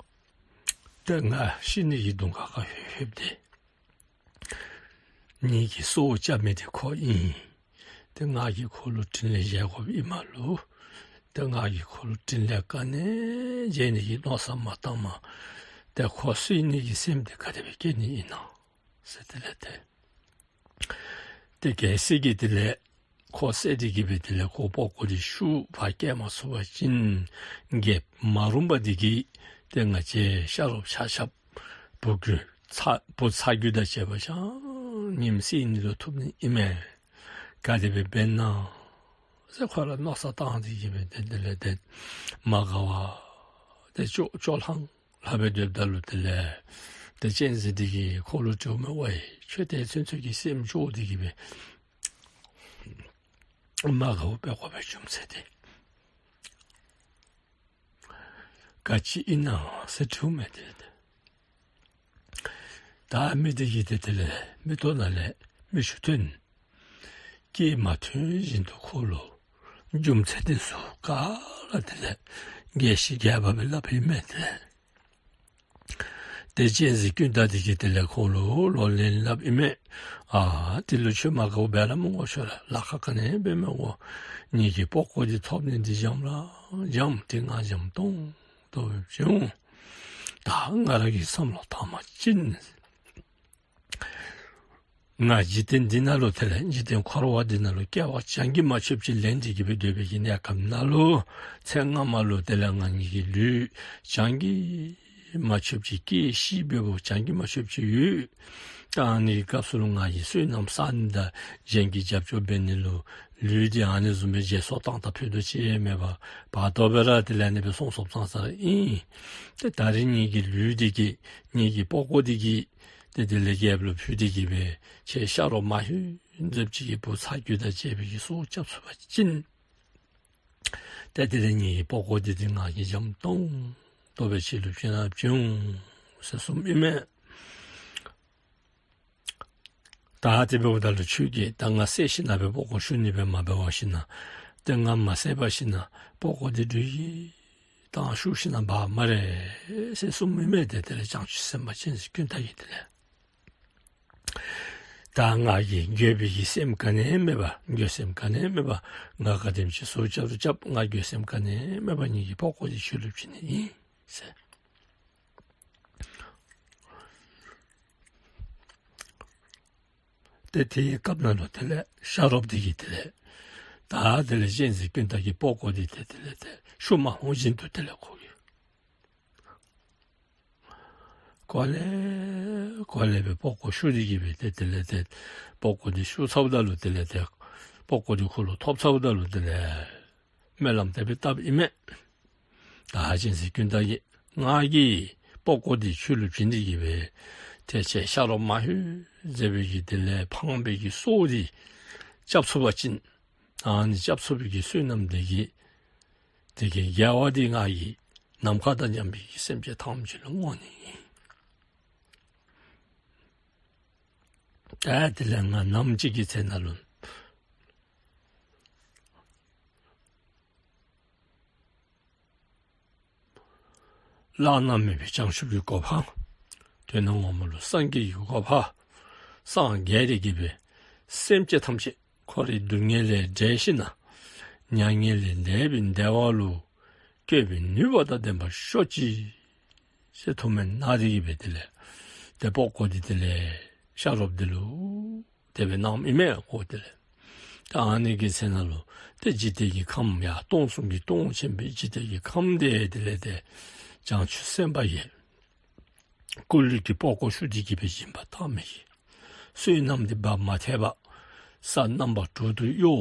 ཏེ་ང་ཤི་ནི་གི་གདོང་ཁ་ཁར་ལྷོད་ལྷོདཔ་ཏེ་ངེ་གི་སྲོག་སྐྱབས་མི་འདི་ཁོ་ཨིན། ཏེ་ང་གིས་ཁོ་ལུ་ཕྲིན་ལས་འཇལ་དགོཔ་ཨིནམ་ལུ་ཏེ་ང་གིས་ཁོ་ལུ་ཕྲིན་ལས་ག་ནི་འཇལ་ནི་གི་མནོ་བསམ་མ་བཏངམ་ཏེ་ཁོ་གསད་ནི་གི་སེམས་འདི་ག་དེ་སྦེ་སྐྱེ་ནི་ཨིན་ན་ཟེར་དེ་ལས་ཏེ། ཏེ་གལ་སྲིད་ཀྱི་དེ་ལས་ཁོ་བསད་དེ་གི་སྦེ་དེ་ལས་ཁོ་པགས་ཀོ་འདི་ཤུགས་ཕར་སྐྱེལ་མ་ཚུགས་པ་ཅིན་རྒྱལཔོ་མ་རུངས་པ་འདི་གིས་ཏེ་ང་བཅས་ཤ་རོགསཔ་ཆ་ཁྱབ་བུ་རྒྱུད་ཚ་བུ་ཚ་རྒྱུད་དང་བཅས་པ་ཆ་མཉམ་བསད་ནི་ལུ་ཐུག་ནི་ཨིན་མས། ག་དེ་སྦེ་འབད་ན་ཟེར་ཁོ་ར་མནོ་བསམ་བཏང་སྟེ་གི་སྦེ་ཏེ་དེ་ལས་ཏེ་མ་དགའ་བར་ཏེ་ཅོག་ཅོག་ལྷང་ལྷང་སྦེ་སྡོདཔ་ད་ལུ་དེ་ལས་ཏེ་གཅན་གཟན་འདི་གིས་ཁོ་ལུ་དྲིཝ་མས། ཝའི་ཁྱོད་དེ་ཚུན་ཚོད་ཀྱི་སེམས་སྐྱོ་སྟེ་གི་སྦེ་མ་དགའཝ་འབད་དགོ་པའི་རྒྱུ་མཚན་དེ་ག་ཅི་ཨིན་ན་ཟེར་དྲིཝ་མས། ཏེ་ད་མི་འདི་གིས་ཏེ་དེ་ལས་མིག་ཏོ་ནང་ལས་མིག་ཆུ་ཐོན། སྐད་མ་ཐོན་བཞིན་དུ་ཁོ་ལུ་རྒྱུ་མཚན་དེ་ཚུ་ག་ར་དེ་ལས་རྒྱས་ཤིང་རྒྱས་པ་སྦེ་སླབ་ཨིན་མས། ཏེ་ཏེ་གཅན་གཟན་ཀུན་ཏ་འདི་གིས་དེ་ལས་ཁོ་ལུ་ལོག་ལན་སླབ་ཨིན་མས། ཨ་དེ་ལུ་ཁྱོད་མ་དགའཝ་འབད་ར་མི་དགོ། ཁྱོད་ར་ལཱ་ཁག་ག་ནི་འབད་མི་དགོ། ངེ་གི་པགས་ཀོ་འདི་ཐོབ་ནི་འདི་འཇམ་ར་འཇམ། ཏེ་ང་འཇམ་ཏོང་ཏོ་སྦེ་བྱིན་འོང་། ད་ང་ར་གིས་བསམ་བློ་བཏང་པ་ཅིན་ང་འཇིག་རྟེན་འདི་ནང་ལུ་དེ་ལས་འཇིག་རྟེན་འཁོར་བ་འདི་ནང་ལུ་སྐྱེ་བ་བྱང་གི་མ་ཆོདཔ་ཅིག་ལེན་ཏེ་གི་སྦེ་སྡོད་པའི་གི་གནས་སྐབས་ནང་ལུ་ཚེ་སྔ་མ་ལུ་དེ་ལས་ང་གཉིས་ཀྱི་ལུས་བྱང་གི་མ་ཆོདཔ་ཅིག་སྐྱེས་ཤི་འབདཝ་བྱང་གི་མ་ཆོདཔ་ཅིག་ཡོད། ད་ཨ་ནི་གི་སྐབས་སུ་ལུ་ང་གིས་བསོད་ནམས་བསག་ནི་དང་གཞན་གྱི་རྒྱབ་སྐྱོར་འབད་ནི་ལུ་ལུས་འདི་ཨ་ནི་བཟུམ་སྦེ་བརྗེ་སོར་བཏང་ད་ཕུད་རྡོག་ཅིག་མེད་པར་བར་དོ་སྦེ་ར་དེ་ལས་ཨ་ནི་སྦེ་སོང་སོངམ་ཙང་ཙ་ར་ཨིན། ཏེ་ད་རིས་ངེ་གི་ལུས་འདི་གིས་ངེ་གི་པགས་ཀོ་འདི་གིས་ཏེ་དེ་ལས་རྒྱལཔོ་ལུ་ཕུལ་ཏེ་གི་སྦེ་ཁྱེད་ཤ་རོགསཔ་མ་ལྷོད་མཛདཔ་ཅིག་གི་བུ་ཚ་རྒྱུད་དང་བཅས་པའི་གི་སྲོག་སྐྱབས་ཚུགས་པ་ཅིན་ཏེ་དེ་ལས་ངེ་གི་པགས་ཀོ་འདི་ཏེ་ང་གིས་འཇམ་ཏོང་ཏོ་སྦེ་ཁྱེད་ལུ་བྱིན་ར་བྱིན་འོང་ཟེར་གསུངམ་ཨིན་མས། ད་དེ་འབདཝ་ད་ལུ་ཁྱོད་ཀྱིས་ད་ང་བསད་ཞིན་ན་སྦེ་པགས་ཀོ་ཤུ་ནི་སྦེ་མ་འབད་བ་ཅིན་ཏེ་ང་མ་བསད་པ་ཅིན་པགས་ཀོ་འདི་འགྲུལ་ཡི་ད་ཤུ་ཞིན་ན་འབག་སྨ་རེ་ཟེར་གསུངམ་ཨིན་མས། ཏེ་དེ་ལས་བྱང་ཆུབ་སེམས་དཔའ་གཅན་གཟན་ཀུན་ཏ་གིས་དེ་ལས་ད་ང་གིས་འགྱོད་པའི་གི་སེམས་ག་ནི་མེད་པར་འགྱོད་སེམས་ག་ནི་མེད་པར་ང་ག་དེམ་ཅིག་སྲོག་སྐྱབས་རུང་སྐྱབས། ང་འགྱོད་སེམས་ག་ནི་མེད་པར་ངེ་གི་པགས་ཀོ་འདི་ཁྱོད་ལུ་བྱིན་ནི་ཨིན་ཟེར། ཏེ་དེའི་སྐབས་ནང་ལུ་དེ་ལས་ཤ་རོགསཔ་འདི་གིས་དེ་ལས་ད་དེ་ལས་གཅན་གཟན་ཀུན་ཏ་གི་པགས་ཀོ་འདི་ཏེ་དེ་ལས་ཏེ་ཤུ་མ་འོང་བཞིན་དུ་དེ་ལས་ཁོ་གིས་གོ་ལེ་གོ་ལེ་སྦེ་པགས་ཀོ་ཤུ་སྟེ་གི་སྦེ་ཏེ་དེ་ལས་ཏེ་པགས་ཀོ་འདི་ཤུ་ཚརཝ་ད་ལུ་དེ་ལས་ཏེ་པགས་ཀོ་འདི་ཁོ་ལུ་ཐོབ་ཚརཝ་ད་ལུ་དེ་ལས་སྨོན་ལམ་དེ་སྦེ་བཏབ་ཨིན་མས། ད་གཅན་གཟན་ཀུན་ཏ་གིས་ང་གིས་པགས་ཀོ་འདི་ཁྱོད་ལུ་བྱིན་ཏེ་གི་སྦེ་ཏེ་ཁྱེད་ཤ་རོགསཔ་མ་ལྷོད་མཛད་པའི་གི་དེ་ལས་ཕངས་པའི་གི་སྲོག་འདི་སྐྱབས་ཚུགས་པ་ཅིན་ཨ་ནི་སྐྱབས་ཚུགས་པའི་གི་བསོད་ནམས་དེ་གི་དེ་གི་དགེ་བ་འདི་ང་གིས་ནམ་མཁའ་དང་མཉམ་པའི་གི་སེམས་ཅན་ཐམས་ཅད་ལུ་བསྔོ་ནི་ཨིན། ད་དེ་ལས་ང་ནམ་ཅིག་གི་ཚེ་ནང་ལུ་བླ་ན་མེད་པའི་བྱང་ཆུབ་ཀྱི་གོ་འཕང་། དོན་ངོ་མ་ལུ་སངས་རྒྱས་ཀྱི་གོ་འཕང་སངས་རྒྱས་ཏེ་གི་སྦེ་སེམས་ཅན་ཐམས་ཅད་འཁོར་བའི་སྡུག་བསྔལ་ལས་བསྒྲལ་ཞིན་ན་མྱ་ངན་ལས་འདས་པའི་བདེ་བ་ལུ་བཀོད་པའི་ནུས་པ་དང་ལྡན་པར་ཤོག་ཅིག་ཟེར་ཐུགས་སྨོན་གནང་སྟེ་གི་སྦེ་དེ་ལས་ཏེ་པགས་ཀོ་འདི་དེ་ལས་ཤ་རོགསཔ་འདི་ལུ་དེ་སྦེ་གནངམ་ཨིན་མས་གོ། དེ་ལས་ད་ཨ་ནི་གི་ཚེ་ནང་ལུ་ཏེ་འཇིག་རྟེན་གྱི་ཁམས་ཡར་སྟོང་གསུམ་གྱི་སྟོང་ཆེན་པོའི་འཇིག་རྟེན་གྱི་ཁམས་འདི་དེ་ལས་ཏེ་བྱང་ཆུབ་སེམས་དཔའ་ཡི་སྐུ་ལུས་ཀྱི་པགས་ཀོ་ཤུ་སྟེ་གི་སྦེ་སྦྱིན་པ་བཏང་མི་གི་བསོད་ནམས་འདི་འབག་མ་ཐེག་པར་ས་རྣམ་པ་དྲུག་ཏུ་གཡོ།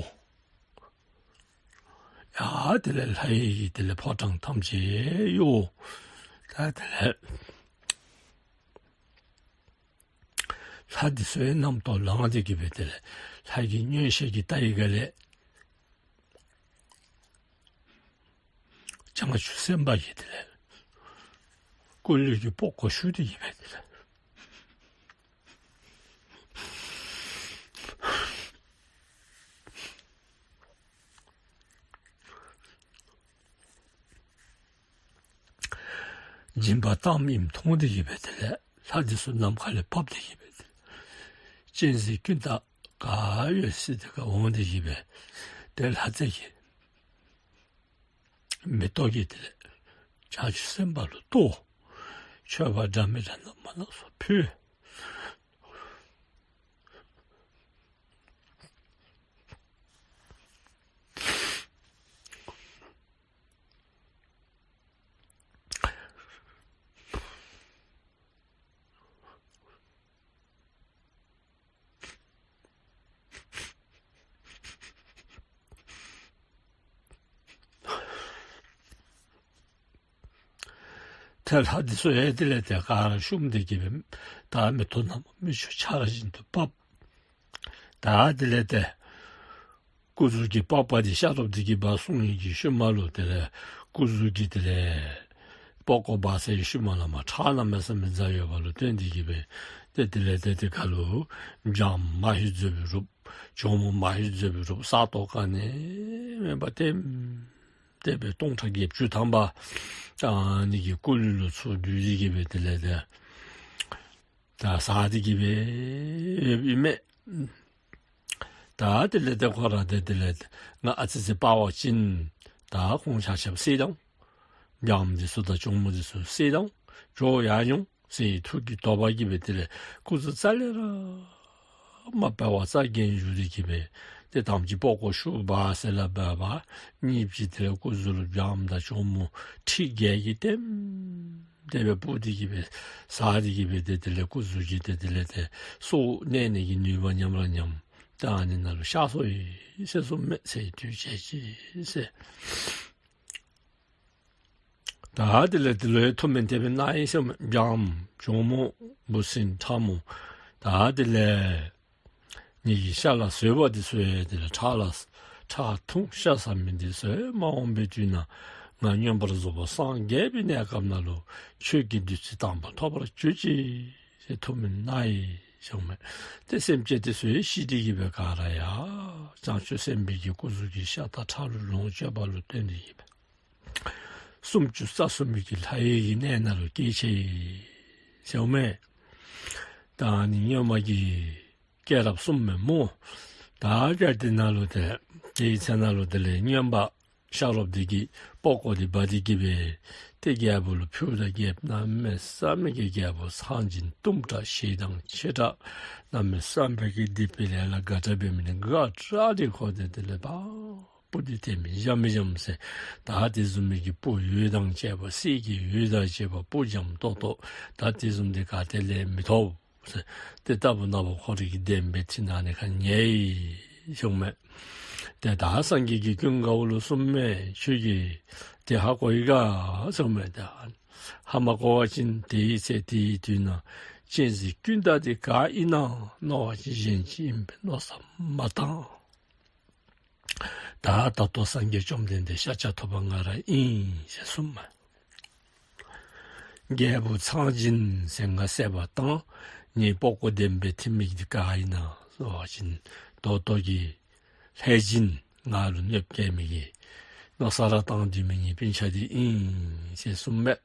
ཡར་དེ་ལས་ལྷ་ཡི་དེ་ལས་ཕོ་བྲང་ཐམས་ཅད་གཡོ། ད་དེ་ལས་ལྷ་འདི་ཚུ་ཡང་རྣམ་རྟོག་ལངས་ཏེ་གི་སྦེ་དེ་ལས་ལྷ་གི་མངོན་ཤེས་ཀྱི་ལྟ་བའི་སྒང་ལས་བྱང་ཆུབ་སེམས་དཔའ་གི་དེ་ལས་སྐུ་ལུས་ཀྱི་པགས་ཀོ་ཤུ་སྟེ་གི་སྦེ་དེ་ལས་ སྦྱིན་པ་བཏངམ་ཨིནམ་མཐོང་སྟེ་གི་སྦེ་དེ་ལས་ལྷ་འདི་ཚུ་ནམ་མཁའ་ལས་བབས་ཏེ་གི་སྦེ་དེ་ལས་གཅན་གཟན་ཀུན་ཏ་ག་ཡོད་སའི་དེ་ཁར་འོང་སྟེ་གི་སྦེ་ཏེ་ལྷ་རྫས་ཀྱི་མེ་ཏོག་གིས་དེ་ལས་བྱང་ཆུབ་སེམས་དཔའ་ལུ་གཏོར། མཆོད་པ་འདྲ་མི་འདྲ་རྣམ་པ་སྣ་ཚོགས་ཕུལ། ཏེ་ལྷ་འདི་ཚུ་ཡང་དེ་ལས་ཏེ་ག་ར་བཤུམས་ཏེ་གི་སྦེ་ད་མེ་ཏོག་རྣམས་མིག་ཆུ་ཆར་བཞིན་དུ་འབབ། ད་དེ་ལས་ཏེ་སྐུ་གཟུགས་ཀྱི་པགས་པ་འདི་ཤ་རོགསཔ་འདི་གིས་འབག་སོང་ཡི་གི་ཤུལ་མ་ལུ་དེ་ལས་སྐུ་གཟུགས་ཀྱི་དེ་ལས་པགས་ཀོ་འབག་སའི་ཤུལ་མ་ལུ་མར་ཁྲག་གནམ་མེད་ས་མེད་འཛག་ཡོདཔ་ལུ་བརྟེན་ཏེ་གི་སྦེ་ཏེ་དེ་ལས་ཏེ་དེ་ཁར་ལུ་སྦྱངམ་མ་ཧེ་མཛོད་པའི་རུབ། ཇོ་མོ་མ་ཧེ་མཛོད་པའི་རུབ་ས་སྟོང་ག་ནི་མེད་པར་ལྟེམ་ལྟེ་སྦེ་སྟོང་ཕྲག་བརྒྱད་ཅུ་ཐམ་པ་ཨ་ནི་གི་སྐུ་ལུས་ལུ་ཚུར་བསྡུས་ཏེ་གི་སྦེ་དེ་ལས་ཏེ་ད་ཟ་སྟེ་གི་སྦེ་ཡོདཔ་ཨིན་མས། ད་དེ་ལས་ཏེ་ཁོ་ར་ཏེ་དེ་ལས་ཏེ་ང་ཨ་ཙི་ཙི་སྤར་བ་ཅིན་ད་ཁོང་ཆ་ཁྱབ་བསད་དོ། སྦྱངམ་འདི་ཚུ་དང་ཇོ་མོ་འདི་ཚུ་བསད་དོ། ཇོ་ཡར་འོང་ཟེར་ཐུགས་ཀྱི་དོགས་པ་གིས་སྦེ་དེ་ལས་སྐུ་གཟུགས་རྩ་ལས་ར་མ་སྤར་བར་རྩ་འགེངས་བཞུགས་ཏེ་གི་སྦེ་ཏེ་དམ་ཅིག་པགས་ཀོ་ཤུགས་འབག་ཟེར་སླབ་པ། གཉིས་ཅིག་དེ་ལས་སྐུ་གཟུགས་ལུ་སྦྱངམ་དང་ཇོ་མོ་ཁྲི་བརྒྱད་ཀྱིས་ལྟེམ་ལྟེ་སྦེ་སྤུབས་ཏེ་གི་སྦེ་ཟ་སྟེ་གི་སྦེ་ཏེ་དེ་ལས་སྐུ་གཟུགས་ཀྱི་ཏེ་དེ་ལས་ཏེ་སྲོག་གནས་ནི་གི་ནུས་པ་ཉམས་ར་ཉམས། ད་ཨ་ནི་ནང་ལུ་གཤགས་སོ་ཡི་ཟེར་གསུངམ་མས། ཚེ་དུས་བྱེད་ཅིག་ཟེར། ད་དེ་ལས་དེ་ལུ་ཐུགས་སྨོན་དེ་སྦེ་གནང་ཡི་ཟེར་མས། སྦྱངམ་ཇོ་མོ་འབུ་སྲིན་ཁྲ་མོ་ད་དེ་ལས་ངེ་གི་ཤ་ལ་ཟོས་པ་འདི་ཚུ་ཡང་དེ་ལས་ཁྲག་ལ་ཁྲག་འཐུང་ཤ་ཟ་མི་འདི་ཚུ་ཡང་མ་འོངས་པའི་དུས་ན་ང་མངོན་པར་རྫོགས་པ་སངས་རྒྱས་པའི་གནས་སྐབས་ནང་ལུ་ཆོས་ཀྱི་བདུད་རྩི་དང་པོ་ཐོབ་པར་གྱུར་ཅིག་ཟེར་ཐུགས་སྨོན་གནང་ཡི་ཟེར་མས། ཏེ་སེམས་ཅན་འདི་ཚུ་ཡང་ཤི་སྟེ་གི་སྦེ་ག་ར་ཡང་བྱང་ཆུབ་སེམས་དཔའི་གི་སྐུ་གཟུགས་ཀྱི་ཤ་དང་ཁྲག་ལུ་ལོངས་སྤྱོད་པ་ལུ་བརྟེན་ཏེ་གི་སྦེ་སུམ་ཅུ་རྩ་གསུམ་པའི་གི་ལྷ་ཡི་གི་གནས་ནང་ལུ་སྐྱེས་ཅི་ཟེར་མས། ད་ཨ་ནི་སྔོན་མ་གི་སྐྱེས་རབས་གསུངམ་མས་སྨོ། ད་སྐྱེས་དེ་ནང་ལུ་ཏེ་དེའི་ཚེ་ནང་ལུ་དེ་ལས་སྔོན་མ་ཤ་རོགསཔ་འདི་གིས་པགས་ཀོ་འདི་འབག་སྟེ་གི་སྦེ་ཏེ་རྒྱལ་པོ་ལུ་ཕུལཝ་ད་རྒྱལཔོ་གནམ་མེད་ས་མེད་ཀྱི་རྒྱལ་པོ་ཚངས་སྦྱིན་གཏུམ་དྲགས་ཞེ་སྡང་ཆེ་དྲགས་གནམ་མེད་ས་མེད་ཀྱི་སྡིག་པའི་ལས་ལ་དགའ་དྲགས་འབད་མི་ནི་དགའ་དྲགས་ཏེ་ཁོ་དེ་དེ་ལས་པ་སྤུ་འདི་དེ་མི་བཞམ་མི་བཞམ་ཟེར། ད་དེ་བཟུམ་མའི་གི་སྤུ་ཡོད་དང་བཅས་པ་གསེར་གྱི་འོད་དང་བཅས་པ་སྤུ་འཇམ་ཏོག་ཏོ་ད་དེ་བཟུམ་འདི་ག་ཏེ་ལས་མི་ཐོབ་ཟེར། ཏེ་ལྟ་བུ་ན་བུ་ཁོ་རའི་གི་བདེན་པའི་ཁྲི་ནང་ནི་ཁར་ཉལ་ཡི་ཟེར་མས། ཏེ་ད་སངས་རྒྱས་ཀྱིས་ཀུན་དགའ་བོ་ལུ་གསུངམ་མས། ཁྱོད་ཀྱིས་ཏེ་ཧ་གོ་ཡི་ག་ཟེར་མས། ཏེ་ཧ་མ་གོ་བ་ཅིན་དེའི་ཚེ་དེའི་དུས་ན་གཅན་གཟན་ཀུན་ད་འདི་ག་ཨིན་ན་མནོ་བ་ཅིན་གཞན་ཅིག་ཨིན་པའི་མནོ་བསམ་མ་བཏང་། ད་ད་ལྟོ་སངས་རྒྱས་བཅོམ་ལྡན་འདས་ཤཱཀྱ་ཐུབ་པ་ང་ར་ཨིན་ཟེར་གསུངམ་མས། རྒྱལ་པོ་ཚངས་སྦྱིན་ཟེར་ང་བསད་པ་བཏང་། ངེའི་པགས་ཀོ་བདེན་པའི་ཐིམ་མི་འདི་ག་ཨིན་ན་ཟེར་བ་ཅིན་ད་ལྟོ་གི་ལྷས་སྦྱིན་ང་ལུ་གནོདཔ་བཀལ་མི་གི་མནོ་བསམ་ར་བཏང་སྡོད་མི་ངེའི་སྤུན་ཆ་འདི་ཨིན་ཟེར་གསུངམ་མས།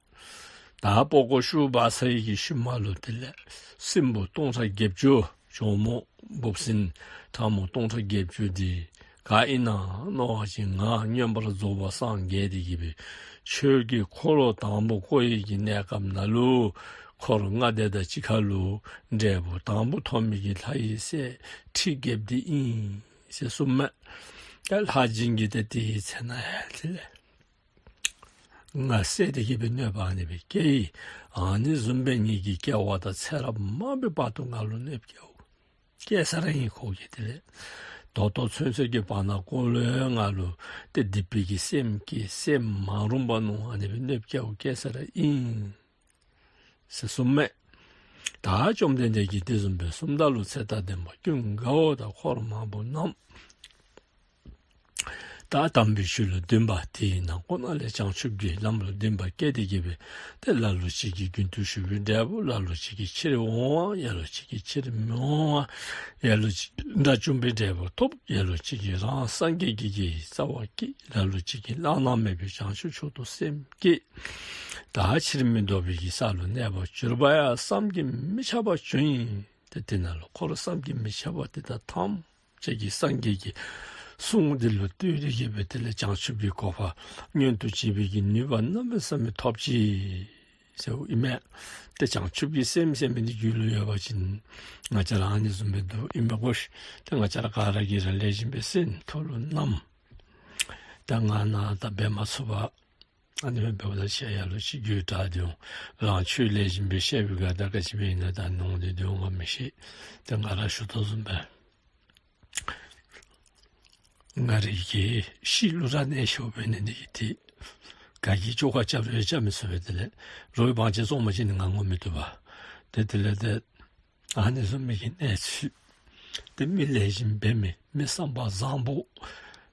ད་པགས་ཀོ་ཤུགས་འབག་ཚར་བའི་གི་ཤུལ་མ་ལུ་དེ་ལས་སྲིན་པོ་སྟོང་ཕྲག་བརྒྱད་ཅུ་ཇོ་མོ་འབུཔ་སྲིན་ཁྲ་མོ་སྟོང་ཕྲག་བརྒྱད་ཅུ་འདི་ག་ཨིན་ན་མནོ་བ་ཅིན་ང་མངོན་པར་རྫོགས་པ་སངས་རྒྱས་ཏེ་གི་སྦེ་ཆོས་ཀྱི་འཁོར་ལོ་དང་པོ་བསྐོར་བའི་གི་གནས་སྐབས་ནང་ལུ་འཁོར་ལྔ་སྡེ་དང་གཅིག་ཁར་ལུ་འབྲས་བུ་དང་པོ་ཐོབ་མི་གི་ལྷ་ཡི་སྲས་ཁྲི་བརྒྱད་འདི་ཨིན་ཟེར་གསུངམ་མས། ད་ལྷས་སྦྱིན་གྱིས་ཏེ་དེའི་ཚེ་ན་ཡང་དེ་ལས་ང་བསད་དེ་གི་སྦེ་གནོདཔ་ཨ་ནི་སྦེ་བཀལ་ཡི། ཨ་ནི་བཟུམ་སྦེ་ངེ་གི་སྐྱེ་བ་དང་ཚེ་རབས་མང་པོའི་བར་དུ་ང་ལུ་གནོདཔ་བཀལ་བཀལ་ས་ར་ཨིན། ཁོ་གིས་དེ་ལས་ད་ལྟོ་ཚུན་ཚོད་ཀྱི་བར་ན་ཁོ་ལུ་ཡང་ང་ལུ་ཏེ་སྡིག་པའི་གི་སེམས་བསྐྱེད་སེམས་མ་རུངས་པ་ནོར་ཨ་ནི་སྦེ་གནོདཔ་བཀལ་བཀལ་ས་ར་ཨིན་ཟེར་གསུངམ་མས། ད་བཅོམ་ལྡན་འདས་ཀྱིས་དེ་བཟུམ་སྦེ་གསུངམ་ད་ལུ་ཚེ་དང་ལྡན་པ་ཀུན་དགའ་བོ་དང་འཁོར་མང་པོ་རྣམས་ད་དམ་པའི་ཆོས་ལུ་འདུན་པ་དེའི་ནང་ཁོ་ན་ལས་བྱང་ཆུབ་ཀྱི་ལམ་ལུ་འདུན་པ་བསྐྱེད་དེ་གི་སྦེ་ཏེ་ལ་ལུ་ཅིག་གིས་རྒྱུན་དུ་ཞུགས་པའི་འབྲས་བུ། ལ་ལུ་ཅིག་གིས་ཕྱིར་འོང་བ། ལ་ལུ་ཅིག་གིས་ཕྱིར་མི་འོང་བ། ལ་ལུ་ཅིག་དགྲ་བཅོམ་པའི་འབྲས་བུ་ཐོབ། ལ་ལུ་ཅིག་གིས་རང་སངས་རྒྱས་ཀྱི་གི་རྩ་བ་བསྐྱེད། ལ་ལུ་ཅིག་གིས་བླ་ན་མེད་པའི་བྱང་ཆུབ་མཆོག་ཏུ་སེམས་བསྐྱེད། ད་ཕྱིར་མི་ལྡོག་པའི་གི་ས་ལུ་གནས་པར་གྱུར་པ་ཡང་བསམ་གྱིས་མི་ཁྱབ་པ་བྱུང་ཡི། ཏེ་དེ་ནང་ལུ་འཁོར་བསམ་གྱིས་མི་ཁྱབ་པ་དེ་དག་ཐམས་ཅད་ཀྱིས་སངས་རྒྱས་ཀྱི་གསུང་འདི་ལུ་ལྟོས་ཏེ་གིས་སྦེ་དེ་ལས་བྱང་ཆུབ་ཀྱི་གོ་འཕང་མངོན་དུ་བྱེད་པའི་གི་ནུས་པ་གནམ་མེད་ས་མེད་ཐོབ་ཅི་ཟེརཝ་ཨིན་མས། ཏེ་བྱང་ཆུབ་ཀྱི་སེམས་ཟེར་མི་འདི་རྒྱུད་ལུ་ཡོད་པ་ཅིན་ང་བཅས་ར་ཨ་ནི་བཟུམ་སྦེ་འདུག་ཨིན་མས་གོ་ཤིག། ཏེ་ང་བཅས་ར་ག་ར་གིས་ར་ལེགས་ཤོམ་སྦེ་སེམས་ཐུགས་ལུ་བསྣམས། ད་ང་ནཱ་ད་འབད་མ་ཚུགས་པར་ཨ་ནི་སྦེ་འབདཝ་ད་ཆེ་ཡ་ལོ་ཅིག་རྒྱུད་དྲག་སྟེ་འོང་། རང་ཆོས་ལེགས་ཤོམ་སྦེ་བཤད་པའི་སྒང་ད་ག་ཅི་སྦེ་ཨིན་ན་ད་ནོར་ཏེ་འདུག་ག་མི་ཤེས། ཏེ་ང་ར་ཞུ་དོ་བཟུམ་སྦེ་ང་རའི་གི་གཤིས་ལུ་ར་གནས་ཤོར་བའི་ནི་འདི་གིས་ཏེ་ག་གིས་བཅོས་ཁ་རྐྱབ་རུང་རྐྱབ་མི་ཚུགས་པས། དེ་ལས་རོགས་ཀྱིས་བང་ཆེན་བཙོང་པ་ཅིན་ང་བཙོང་མི་བཏུབ་པས། ཏེ་དེ་ལས་ཏེ་ཨ་ནི་བཟུམ་མའི་གི་གནས་ཚུལ་ཏེ་མི་ལེགས་ཤོམ་འབད་མི་མི་བསམ་པ་བཟང་པོ་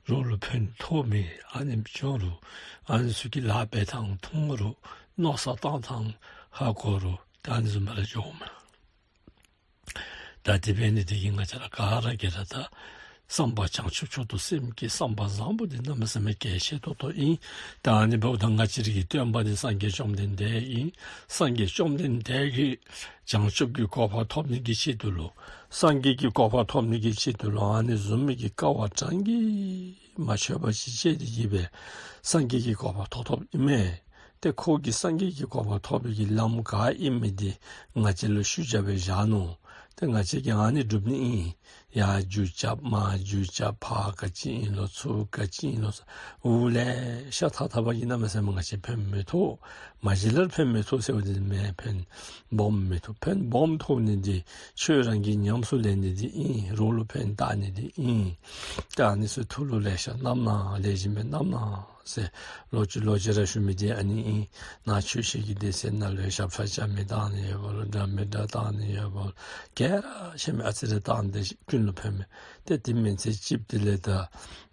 རོགས་ལུ་ཕན་ཐོགས་མི་ཨ་ནི་བྱུང་རུང་ཨ་ནི་ཚུ་གི་ལཱ་འབད་ཐངས་མཐོང་རུང་མནོ་བསམ་བཏང་ཐངས་ཧ་གོ་རུང་ད་ཨ་ནི་བཟུམ་སྦེ་ར་འགྱོཝ་མས། ད་དེ་འབད་ནི་འདི་གིས་ང་བཅས་ར་ག་ར་གིས་ར་ད་བསམ་པ་བྱང་ཆུབ་མཆོག་ཏུ་སེམས་བསྐྱེད་བསམ་པ་བཟང་པོ་འདི་གནམ་མེད་ས་མེད་གལ་ཆེ་ཏོག་ཏོ་ཨིན། ད་ཨ་ནི་འབདཝ་ད་ང་བཅས་ར་གི་སྟོན་པ་འདི་སངས་རྒྱས་བཅོམ་ལྡན་འདས་ཨིན། སངས་རྒྱས་བཅོམ་ལྡན་འདས་ཀྱིས་བྱང་ཆུབ་ཀྱི་གོ་འཕང་ཐོབ་ནི་གི་ཆེད་དུ་ལུ་སངས་རྒྱས་ཀྱི་གོ་འཕང་ཐོབ་ནི་གི་ཆེད་དུ་ལུ་ཨ་ནི་བཟུམ་མའི་གི་དཀའ་བ་གྲངས་ཀྱིས་མ་ཆོད་པ་ཅིག་སྤྱད་དེ་གིས་སྦེ་སངས་རྒྱས་ཀྱི་གོ་འཕང་ཐོབ་ཐོབ་ཨིན་མས། ཏེ་ཁོ་གིས་སངས་རྒྱས་ཀྱི་གོ་འཕང་ཐོབ་པའི་གི་ལམ་ག་ཨིན་མི་འདི་ང་བཅས་ལུ་ཞུ་བྱ་སྦེ་བཞག་ནུག། ཏེ་ང་བཅས་ཀྱིས་ཨ་ནི་སྒྲུབ་ནི་ཨིན། ཡར་རྒྱུ་རྐྱབ་མར་རྒྱུ་རྐྱབ་ཕར་ག་ཅི་ཨིན་ལོ་ཚུར་ག་ཅི་ཨིན་ལོ་ཟེར་འུ་ལེ་ཤ་ཐ་ཐ་བ་གིས་གནམ་མེད་ས་མེད་ང་བཅས་ཕན་མི་ཐོགས། མ་གཞི་ལས་ཕན་མི་ཐོགས་ཟེརཝ་འདི་མེན། ཕན་སྦོམ་མི་ཐོགས། ཕན་སྦོམ་ཐོགས་ནི་འདི་ཁྱོད་རང་གིས་ཉམས་སུ་ལེན་ནི་འདི་ཨིན། རོགས་ལུ་ཕན་བཏགས་ནི་འདི་ཨིན། ཏེ་ཨ་ནི་ཚུ་ཐུགས་ལུ་ལེ་ཤ་བསྣམས་གནང་། ལེགས་ཤོམ་སྦེ་བསྣམས་གནང་ཟེར་ལོག་ཅི་ལོག་ཅི་ར་ཞུ་མི་འདི་ཨ་ནི་ཨིན། ནཱ་ཆོས་བཤད་ཀྱི་སྡེ་ཚན་ནང་ལུ་ཞབས་ཁྲ་རྐྱབ་མི་བཏང་ནི་ཡོད་པ་ལོ། འདྲ་མི་འདྲ་བཏང་ནི་ཡོད་པ་ལོ། ག་ར་ཤེས་མི་ཨ་ཙི་རེ་བཏང་སྟེ་ཀུན་ལུ་ཕན་མས། ཏེ་དེ་མེན་ཚེ་ཅིག་དེ་ལས་ད་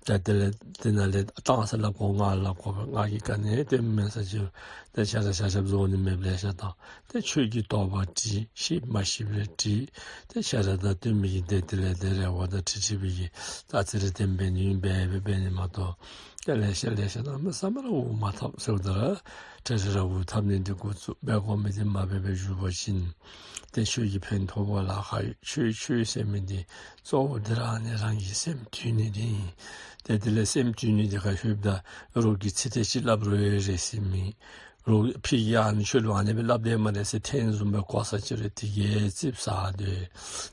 ད་དེ་ལས་དེ་ནང་ལས་བཏང་ས་ལ་གོ་ང་ལ་གོ་བ་ང་གིས་ག་ནི་དེ་མེན་ས་ཅིག་ཏེ་ཆ་ར་ཆ་ཆབ་བཟོ་ནི་མེདཔ་ལེ་ཤ་བཏང་། ཏེ་ཆོས་ཀྱི་དོགས་པ་དྲི། ཤེས་མ་ཤེས་པ་དྲི། ཏེ་ཆ་ར་ད་སྟོན་མི་གི་དེ་དེ་ལས་དེ་རེ་བ་ད་དྲི་དྲི་བའི་གི་ད་ཨ་ཙི་རེ་དེ་འབད་ནི་འབད་འབད་འབད་ནི་མ་གཏོགས་ཏེ་ལེ་ཤ་ལེ་ཤ་གནམ་མེད་ས་མེད་ར་འུ་མ་ཐབས་ཟེརཝ་ད་ར་ཏེ་ཆ་ར་འུ་ཐབས་ནི་འདི་འགོ་བཙུགས། འབད་དགོ་མི་འདི་མ་འབད་འབད་བཞུགས་པ་ཅིན་ཏེ་ཆོས་ཀྱིས་ཕན་ཐོགས་པ་ལཱ་ཁག་ཡོད། ཆོས་ཆོས་ཟེར་མི་འདི་གཙོ་བོ་འདི་ར་ཨ་ནི་རང་གི་སེམས་འདུལ་ནི་འདི་ཨིན། ཏེ་དེ་ལས་སེམས་འདུལ་ནི་འདི་ཁར་ལྷོདཔ་ད་རོགས་ཀྱིས་ཚིག་དེ་ཅིག་སླབ་རུང་ཡང་རེ་ཟེར་མི་རོགས་ཕི་གིས་ཨ་ནི་ཁྱོད་ལུ་ཨ་ནི་སྦེ་སླབ་དེས་སྨ་རེ་ཟེར་ཐེངས་བཟུམ་སྦེ་གོ་ས་ཅིག་རུང་དེ་གིས་ཙིགཔ་ཟ་སྡོད།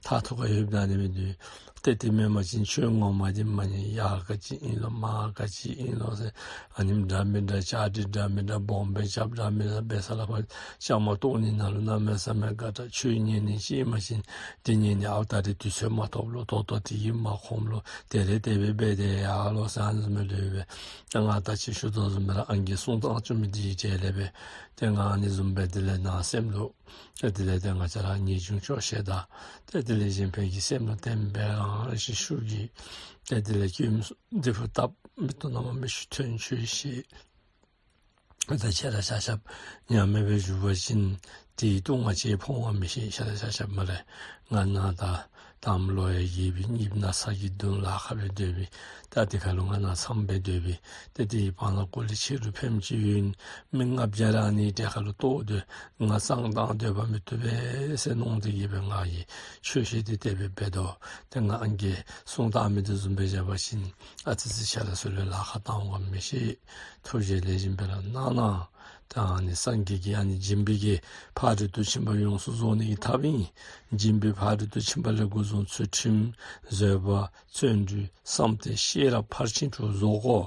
མཐར་ཐུག་ཁར་ལྷོདཔ་ད་ཨ་ནི་སྦེ་འདུག། ཏེ་དེ་མེན་པ་ཅིན་ཆོས་ངོ་མ་འདི་མ་ཉན། ཡར་ག་ཅི་ཨིན་ལོ་མར་ག་ཅི་ཨིན་ལོ་ཟེར་ཨ་ནེམ་འདྲ་མི་འདྲ་བཅའ་སྒྲིག་འདྲ་མི་འདྲ་སྦོམ་སྦེ་རྐྱབ། འདྲ་མི་འདྲ་འབད་ས་ལ་ཕར་བཅའ་མར་གཏོགས་ནི་ནང་ལུ་གནམ་མེད་ས་མེད་དགའ་དྲགས། ཆོས་ཉན་ནི་ཅིག་ཨིན་པ་ཅིན་དེ་ཉན་ནི་ཨའུ་ད་རེས་དུས་ཚོད་མ་ཐོབ་ལོ། ད་ལྟོ་དེ་གིས་མ་ཁོམ་ལོ། དེ་རེས་དེ་སྦེ་འབད་དེ་ཡར་ལོ་ཟེར་ཨ་ནི་བཟུམ་སྦེ་ལུས་པས། ཏེ་ང་ད་ཅི་ཞུ་དོ་བཟུམ་སྦེ་ར་ཨང་རྒས་གསུང་བཏང་བཅུག་མི་འདི་གི་གྲལ་ལས་སྦེ་ཏེ་ང་ཨ་ནི་བཟུམ་སྦེ་དེ་ལས་ནཱ་སེམས་ལུ་ཏེ་དེ་ལས་ཏེ་ང་བཅས་ར་ངེས་འབྱུང་སྐྱོ་ཤས་དང་ཏེ་དེ་ལས་གཞན་ཕན་གྱི་སེམས་ལུ་བརྟེན་པའི་རང་བཞིན་ཤུགས་ཀྱིས་ཏེ་དེ་ལས་སྐྱེ་བོའི་འབྲས་བུ་བཏབ། མིག་ཏོ་ནང་མ་མིག་ཆུ་ཐོན། ཆོས་བཤད། ད་ཆ་ར་ཆ་ཁྱབ་ཉམས་མེད་སྦེ་བཞུགས་པ་ཅིན་དེའི་ལྟུང་བ་ཅིག་ཕོག་ག་མི་ཤེས། ཆ་ར་ཆ་ཁྱབ་སྨ་རེ། ང་ནཱ་ད་དམ་ལོ་ཡང་རྒས་པའི་གཉིད་ན་ཚ་གིས་གདུང་ལཱ་ཁག་སྦེ་སྡོད་པའི་ད་དེ་ཁར་ལུ་ང་ནཱ་མཚམས་སྦེ་སྡོད་པའི་ཏེ་དེའི་བར་ན་ཀོ་ལི་ཕྱི་རུ་ཕེབས་ཅི་ཡོད། མི་ལྔ་བརྒྱ་ར་ཨ་ནི་གྲལ་ཁར་ལུ་གཏོགས་སྡོད། ང་གཙང་བཏང་སྡོད་པ་མི་བཏུབ་པས་ཟེར་མནོ་སྟེ་གིས་སྦེ་ང་གིས་ཆོས་བཤད་དེ་དེ་སྦེ་འབད་དོ། ཏེ་ང་ཨང་རྒས་གསུང་བཏང་མི་འདི་བཟུམ་སྦེ་བཞག་པ་ཅིན་ཨ་ཙི་ཅིག་ཆ་ར་ཚུ་ལུ་ལཱ་ཁག་བཏང་འོང་ག་མི་ཤེས། ཐུགས་རྗེ་ལེགས་ཤོམ་སྦེ་ར་གནང་གནང་། ད་ཨ་ནི་སངས་རྒྱས་ཀྱིས་ཨ་ནི་སྦྱིན་པའི་གི་ཕ་རོལ་ཏུ་ཕྱིན་པ་ཡོངས་སུ་རྫོགས་ནི་གི་ཐབས་ཨིན། སྦྱིན་པའི་ཕ་རོལ་ཏུ་ཕྱིན་པ་ལས་འགོ་བཟུང་ཚུལ་ཁྲིམས་བཟོད་པ་བརྩོན་འགྲུས་བསམ་གཏན་ཤེས་རབ་ཕར་ཕྱིན་དྲུག་རྫོགས་དགོ།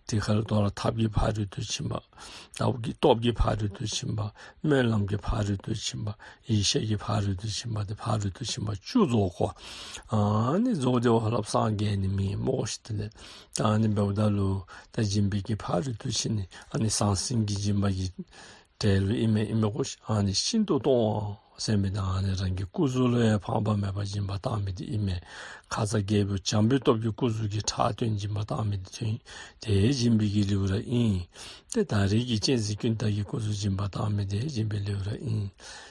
དེ་ཁར་ལུ་དོ་རུང་ཐབས་ཀྱི་ཕ་རོལ་ཏུ་ཕྱིན་པ། ཐབས་ཀྱི་སྟོབས་ཀྱི་ཕ་རོལ་ཏུ་ཕྱིན་པ། སྨོན་ལམ་གྱི་ཕ་རོལ་ཏུ་ཕྱིན་པ། ཡེ་ཤེས་ཀྱི་ཕ་རོལ་ཏུ་ཕྱིན་པ། དེ་ཕ་རོལ་ཏུ་ཕྱིན་པ་བཅུ་རྫོགས་དགོ། ཨ་ནི་རྫོགས་ཏེ་བ་ལྷགཔ་སངས་རྒྱས་ནི་མེད་སྨོ་ཤིག། དེ་ལས་ད་ཨ་ནི་འབདཝ་ད་ལུ་ད་སྦྱིན་པའི་གི་ཕ་རོལ་ཏུ་ཕྱིན་ནི་ཨ་ནི་ཟང་ཟིང་གི་སྦྱིན་པ་གི་གྲལ་ལུ་ཨིན་མས་ཨིན་མས་གོ་ཤིག། ཨ་ནི་ཤིན་ཏུ་གཏོང་བ། ཟེར་མི་དང་ཨ་ནི་རང་གི་སྐུ་གཟུགས་ལུ་ཡང་ཕངས་པ་མེད་པར་སྦྱིན་པ་བཏང་མི་འདི་ཨིན་མས། ཁ་ཙ་རྒྱལ་པོ་བྱམས་པའི་སྟོབས་ཀྱིས་སྐུ་གཟུགས་ཀྱི་ཁྲག་བཏོན་སྦྱིན་པ་བཏང་མི་འདི་ཐོན་ཏེ་སྦྱིན་པའི་གི་ལེའུ་ར་ཨིན། ཏེ་ད་རེས་ཀྱི་གཅན་གཟན་ཀུན་ཏ་གིས་སྐུ་གཟུགས་སྦྱིན་པ་བཏང་མི་འདི་སྦྱིན་པའི་ལེའུ་ར་ཨིན།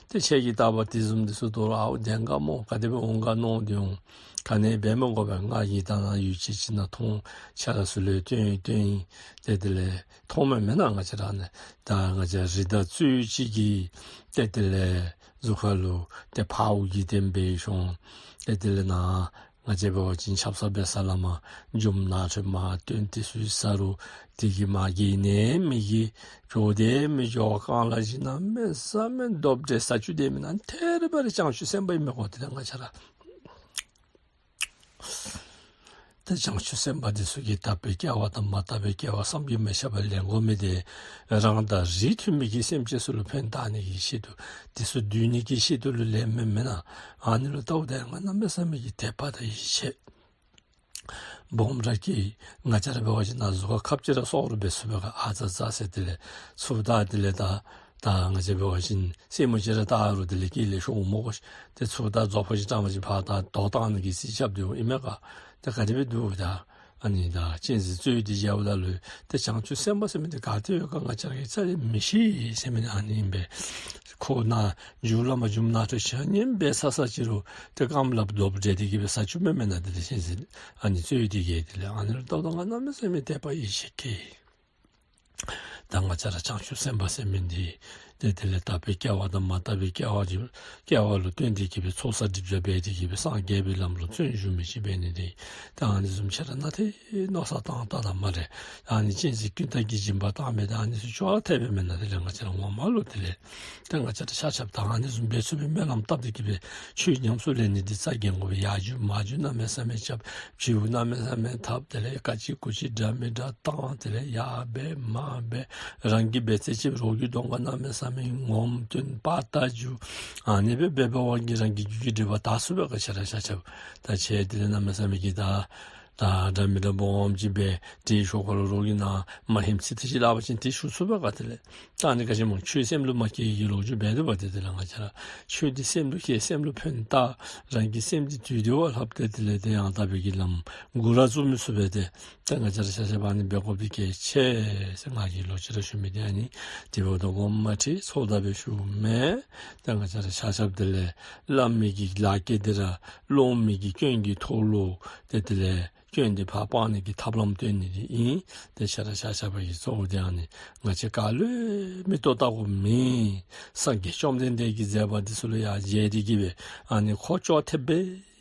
ཏེ་ཁྱེད་ཀྱིས་བལྟ་བ་དེ་བཟུམ་འདི་ཚུ་དོ་རུང་ཨའུ་བདེན་ག་མོ་ག་དེ་སྦེ་འོང་ག་མནོ་སྟེ་འོང་། ག་ནི་འབད་མི་དགོ་པས། ང་གིས་ད་ནཱ་ཡུལ་ཅིག་ཅིག་ནང་མཐོང་ཆ་ར་ཚུ་ལུ་སྟོན་སྟོན་ཡི། ཏེ་དེ་ལས་མཐོང་མི་མེན་ན་ང་བཅས་ར་ནི། ད་ང་བཅས་རི་དྭགས་ཙོག་ཅིག་གིས་ཏེ་དེ་ལས་གཟུགས་ཁ་ལུ་ཏེ་ཕརཝ་གིས་ལྡེམ་སྦེ་ཤོང་། ཏེ་དེ་ལས་ནཱ་ང་བཅས་འབད་བ་ཅིན་ཆབ་གསང་འབད་ས་ལས་མར་རྒྱུ་མ་ནང་ཁྲོལ་མར་བཏོན་ཏེ་ཚུ་ཟ་རུང་དེ་གིས་མ་གིས་ནད་མི་གིས། འགྱོ་དེ་མི་འགྱོ། རྐང་ལག་བཞི་གནམ་མེད་ས་མེད་སྟོབས་འདྲེས་ས་ཆུ་དེ་མི་ནང་ཐེ་རི་བ་རི་བྱང་ཆུབ་སེམས་དཔའ་ཨིན་མས་གོ། དེ་ལས་ང་བཅས་ར་ཏེ་བྱང་ཆུབ་སེམས་དཔའ་འདི་ཚུ་གིས་དག་པའི་སྐལ་བ་དང་མ་དག་པའི་སྐལ་བ་བསམ་གྱིས་མི་ཁྱབ་པ་ལེན་དགོ་མི་འདི་རང་དང་རིས་མཐུན་མི་གི་སེམས་ཅན་ཚུ་ལུ་ཕན་བཏགས་ནི་གི་ཆེད་དུ་འདི་ཚུ་བསྡུ་ནི་གི་ཆེད་དུ་ལུ་ལེན་མི་མེན་ན། ཨ་ནི་ལུ་བལྟཝ་ད་ང་གནམ་མེད་ས་མེད་ཀྱི་དད་པ་དང་ཡིད་ཆེས་སྦོམ་ར་སྐྱེས། ང་བཅས་ར་འབད་བ་ཅིན་ནཱ་གཟུགས་ཁར་ཁབ་ཅིག་ར་གསོག་རུང་འབད་ཚུགས་པས་ག། ཨ་ཙ་ཙ་ཟེར། དེ་ལས་ཚུར་ད་དེ་ལས་ད་ད་ང་བཅས་འབད་བ་ཅིན་སེན་མོ་ཅིག་ར་བཏགས་རུང་དེ་ལས་སྐེ་ལས་ཤོར་འོང་མས་གོ། ཏེ་ཚུར་ད་རྫོགས་པ་ཅིག་བཀྲམ་པ་ཅིན་ཕར་ད་རྡོ་བཏང་ནི་གི་རྩིས་རྐྱབ་སྟེ་འོང་ཨིན་མས་ག། ཏེ་ག་དེ་སྦེ་འདུག་ད། ཨ་ནི་ད་གཅན་གཟན་ཙོག་འདི་བཞགཔ་ད་ལུ་ཏེ་བྱང་ཆུབ་སེམས་དཔའ་ཟེར་མི་འདི་ག་ཏེ་ཡོད་ག་ང་བཅས་ར་གིས་རྩ་ལས་མི་ཤེས་ཟེར་མི་འདི་ཨ་ནི་ཨིན་པས། ཁོ་ནཱ་རྒྱུ་ལས་མར་རྒྱུ་མ་ནང་ཁྲོལ་ཆ་མཉམ་འབད་ཚར་ས་ཅིག་རུང་ཏེ་རྐངམ་ལགཔ་རྡོགཔ་འདྲེས་ཏེ་གི་སྦེ་ཟ་བཅུག་མི་མེན་ན། དེ་ལས་གཅན་གཟན་ཨ་ནི་ཙོག་འདི་གིས། དེ་ལས་ཨ་ནི་ལུ་བལྟཝ་ད་ང་གནམ་མེད་ས་མེད་དད་པ་ཡིད་ཆེས་སྐྱེས། ད་ང་བཅས་ར་བྱང་ཆུབ་སེམས་དཔའ་ཟེར་མི་འདི་ཏེ་དེ་ལས་དག་པའི་སྐལ་བ་དང་མ་དག་པའི་སྐལ་བ་ཅིག་སྐལ་བ་ལུ་བརྟེན་ཏེ་གི་སྦེ་ཚོགས་བསགས་སྒྲིབ་སྦྱང་འབད་དེ་གི་སྦེ་སངས་རྒྱས་པའི་ལམ་ལུ་བརྩོན་ཞུགས་མི་ཅིག་འབད་ནི་འདི་ད་ཨ་ནི་བཟུམ་ཁྱེད་ར་ནཱ་ཏེ་མནོ་བསམ་བཏང་བལྟ་ད་སྨ་རེ། ཨ་ནི་གཅན་གཟན་ཀུན་ཏ་གིས་སྦྱིན་པ་བཏང་མི་ད་ཨ་ནི་ཚུ་ཅོག་ར་འཐདཔ་མེན་ན། དེ་ལས་ང་བཅས་ར་ངོ་མ་ལུ་དེ་ལས་ད་ང་བཅས་ར་ཆ་ཁྱབ་ད་ཨ་ནི་བཟུམ་འབད་ཚུགས་པའི་སྨོན་ལམ་བཏབ་སྟེ་གི་སྦེ་ཆོས་ཉམས་སུ་ལེན་ནི་འདི་རྩ་འགེངས་དགོ་པས། ཡར་རྒྱུག་མར་རྒྱུག་གནམ་མེད་ས་མེད་རྐྱབ། བྱིའུ་གནམ་མེད་ས་མེད་འཐབ། དེ་ལས་ག་ཅི་གུ་ཅི་འདྲ་མི་འདྲ་བཏང་། དེ་ལས་ཡར་འབད་མར་འབད། རང་གིས་འབད་ཚད་ཅིག་རོགས་ཀྱི་གདོང་ཁར་གནམ་མེད་ས་མེད་ངོམ་སྟོན་པར་ལྟ་རྒྱུ། ཨ་ནི་སྦེ་འབད་འབད་བ་གིས་རང་གི་རྒྱུད་ཀྱི་སྒྲིབ་པ་དག་ཚུགས་པས་ག། ཁྱེད་ར་ཆ་ཁྱབ་ད་ཁྱེད་དེ་ལས་གནམ་མེད་ས་མེད་ཀྱི་ད་ད་འདྲ་མི་འདྲ་སྦོམ་ཅིག་འབད་དེ་ཞོར་ཁ་ལུ་རོགས་ཀྱིས་ནཱ་མར་ཧེམ་ཅིག་ཏེ་ཅིག་སླབ་པ་ཅིན་ཏེ་ཞུ་ཚུགས་པས་ག། དེ་ལས་ད་ཨ་ནི་ག་ཅི་སྨོ། ཆོས་སེམས་ལུ་མ་སྐྱེ་གི་ལོ་རྒྱུས་འབད་དོ་བ། ཏེ་དེ་ལས་ང་བཅས་ར་ཆོས་འདི་སེམས་ལུ་སྐྱེ་སེམས་ལུ་ཕན་བཏགས། རང་གི་སེམས་འདི་དུས་དེ་བ་ལྷགཔ་ཏེ་དེ་ལས་ཏེ་ཡང་དག་པའི་གི་ལམ་འགོ་ར་བཙུགས་མི་ཚུགས་པས། ཏེ་ད་ང་བཅས་ར་ཆ་ཁྱབ་ཨ་ནི་འབད་དགོཔ་འདི་གལ་ཆེ་ཟེར་ང་གིས་ལོག་ཅི་ར་ཞུ་མི་འདི་ཨ་ནི་དེ་འབདཝ་ད་དགོངསམ་མ་ཁྲེལ་ཚོགས་བདའ་སྦེ་ཞུཝ་མས། ད་ང་བཅས་ར་ཆ་ཁྱབ་དེ་ལས་སླབ་མི་གི་ལཱ་བཀལ་ཏེ་ར་སློབ་མ་གི་སྐྱོན་གྱི་ཐོག་ལུ་ཏེ་དེ་ལས་སྐྱོན་འདི་ཕར་སྤང་ནི་གི་ཐབས་ལམ་སྟོན་ནི་འདི་ཨིན། ཏེ་ཁྱེད་ར་ཆ་ཁྱབ་ཀྱིས་གཙོ་བོ་འདི་ཨ་ནི་ང་བཅས་ག་ལུ་མིག་ཏོ་བལྟ་དགོཔ་མེད། སངས་རྒྱས་བཅོམ་ལྡན་འདས་ཀྱི་མཛད་པ་འདི་ཚུ་ལུ་ཡང་མཇལ་ཏེ་གི་སྦེ་ཨ་ནི་ཁོ་ཅོག་འཐདཔ་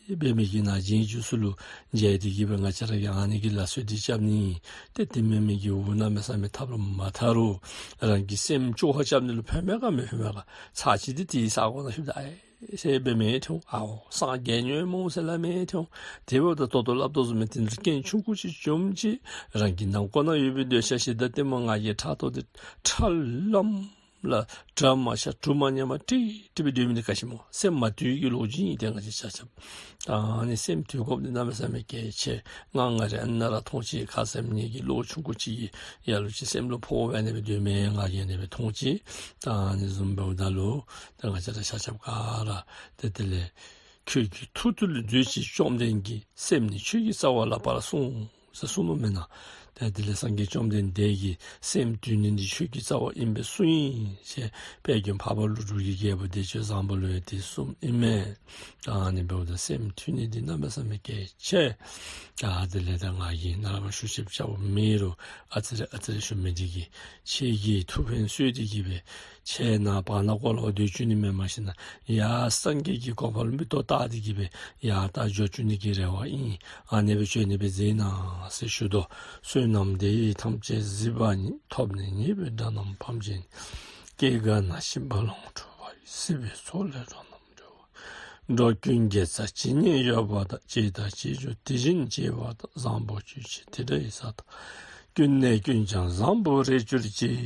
སྦེ་འབད་མི་གི་ནང་རྗེས་འཇུག་ཚུ་ལུ་མཇལ་ཏེ་གི་སྦེ་ང་བཅས་ར་གིས་ཨ་ནི་གི་ལཱ་ཚུ་འདི་རྐྱབ་ནི། ཏེ་དེ་མེན་མི་གི་འུ་གནམ་མེད་ས་མེད་ཐབས་ལམ་མ་དག་རུང་རང་གི་སེམས་སྐྱོ་བ་རྐྱབ་ནི་ལུ་ཕན་མས་ག་མི་ཕན་མས་ག། ཚར་ཅིག་འདི་དེའི་ས་གོ་ནང་ལྷོདཔ་ད་ཨེ་ཟེར་འབད་མི་འཐོན། ཨའོ་སངས་རྒྱས་ཉོན་མོངས་ཟེར་སླབ་མི་འཐོན། དེ་འབདཝ་ད་ད་ལྟོ་སླབ་དོ་བཟུམ་སྦེ་དེ་འདྲ་རྐྱེན་ཆུང་ཀུ་ཅིག་བྱུངམ་ཅིག་རང་གི་ནང་ཁོག་ནང་ཡོད་པའི་འདོད་ཆགས་ཞེ་སྡང་གཏི་མུག་ང་རྒྱལ་ཕྲག་དོག་འདི་ཁྲ་ལམ་ལ་དགྲ་མ་ཤ་གྲུ་མ་ཉམས་པ་ཀྲིག་ཀྲི་སྦེ་སྡོད་མི་འདི་ག་ཅི་སྨོ། སེམས་མ་དུལ་གྱི་ལོ་རྒྱུས་ཨིན། ཏེ་ང་བཅས་ཆ་ཁྱབ་ད་ཨ་ནི་སེམས་དུལ་དགོཔ་འདི་གནམ་མེད་ས་མེད་གལ་ཆེ། ང་ང་ར་ཨ་ནཱ་ར་མཐོང་ཅི། ཁ་ཙ་ངེ་གི་ལོ་ཆུང་ཀུ་ཅིག་གིས་ལ་ལུ་ཅིག་སེམས་ལུ་ཕོག་སྦེ་ཨ་ནི་སྦེ་སྡོད་མི་ང་གིས་ཨ་ནི་སྦེ་མཐོང་ཅི། ད་ཨ་ནི་བཟུམ་འབདཝ་ད་ལུ་ད་ང་བཅས་ར་ཆ་ཁྱབ་ག་ར་ཏེ་དེ་ལས་ཁྱོད་ཀྱི་ཐུགས་རྒྱུད་ལུ་འཛུལ་ཅིག་བཅོམ་ལྡན་གྱི། སེམས་ནི་ཆོས་ཀྱི་རྩ་བ་ལགས་པར་གསུངས་ཟེར་གསུངས་ནུག་མེན་ན། ཏེ་དེ་ལས་སངས་རྒྱས་བཅོམ་ལྡན་འདས་ཀྱིས་སེམས་དུལ་ནི་འདི་ཆོས་ཀྱི་རྩ་བ་ཨིན་པས་གསུངས་ཡི་ཟེར་དཔལ་མགོན་འཕགས་པ་ཀླུ་སྒྲུབ་ཀྱིས་རྒྱལ་པོ་བདེ་སྤྱོད་བཟང་པོ་ལུ་ཡང་དེ་གསུངམ་ཨིན་མས། ད་ཨ་ནི་འབདཝ་ད་སེམས་དུལ་ནི་འདི་གནམ་མེད་ས་མེད་གལ་ཆེ། ད་དེ་ལས་ད་ང་གིས་ནཱ་ལུ་ཞུ་ཞིནམ་ཅིག་མེད་རུང་ཨ་ཙི་རེ་ཨ་ཙི་རེ་ཞུ་མི་འདི་གིས་ཁྱེད་ཀྱི་ཐུགས་ཕན་གསོས་ཏེ་གི་སྦེ་ཁྱེད་ནཱ་བར་ན་ཀོ་ལོ་སྡོད་བཅུག་ནི་མེན། མ་གཞི་ནཱ་ཡར་སངས་རྒྱས་ཀྱི་གོ་འཕང་ལུ་མིག་ཏོ་བལྟ་སྟེ་གི་སྦེ་ཡར་ད་འགྱོ་བཅུག་ནི་གི་རེ་བ་ཨིན། ཨ་ནེ་སྦེ་བྱོན་ནི་སྦེ་མཛད་གནང་ཟེར་ཞུ་དོ། བསོད་ནམས་འདི་ཡིས་ཐམས་ཅད་གཟིགས་པ་ཉིད། ཐོབ་ནས་ཉེས་པའི་དགྲ་རྣམས་ཕམ་བྱས་ནས། སྐྱེ་རྒ་ན་འཆིའི་རྦ་ཀློང་འཁྲུགས་པ་ཡི། སྲིད་པའི་མཚོ་ལས་འགྲོ་རྣམས་སྒྲོལ་བ། འགྲོ་ཀུན་དགེ་རྩ་ཇི་སྙེད་ཡོད་པ་དང་། བྱས་དང་བྱེད་འགྱུར་དེ་བཞིན་བྱེད་པ་དང་། བཟང་པོ་སྤྱོད་ཕྱིར་དེ་འདྲ་ཡི་ས་དག། ཀུན་ནས་ཀུན་ཀྱང་བཟང་པོར་རེག་གྱུར་ཅིག།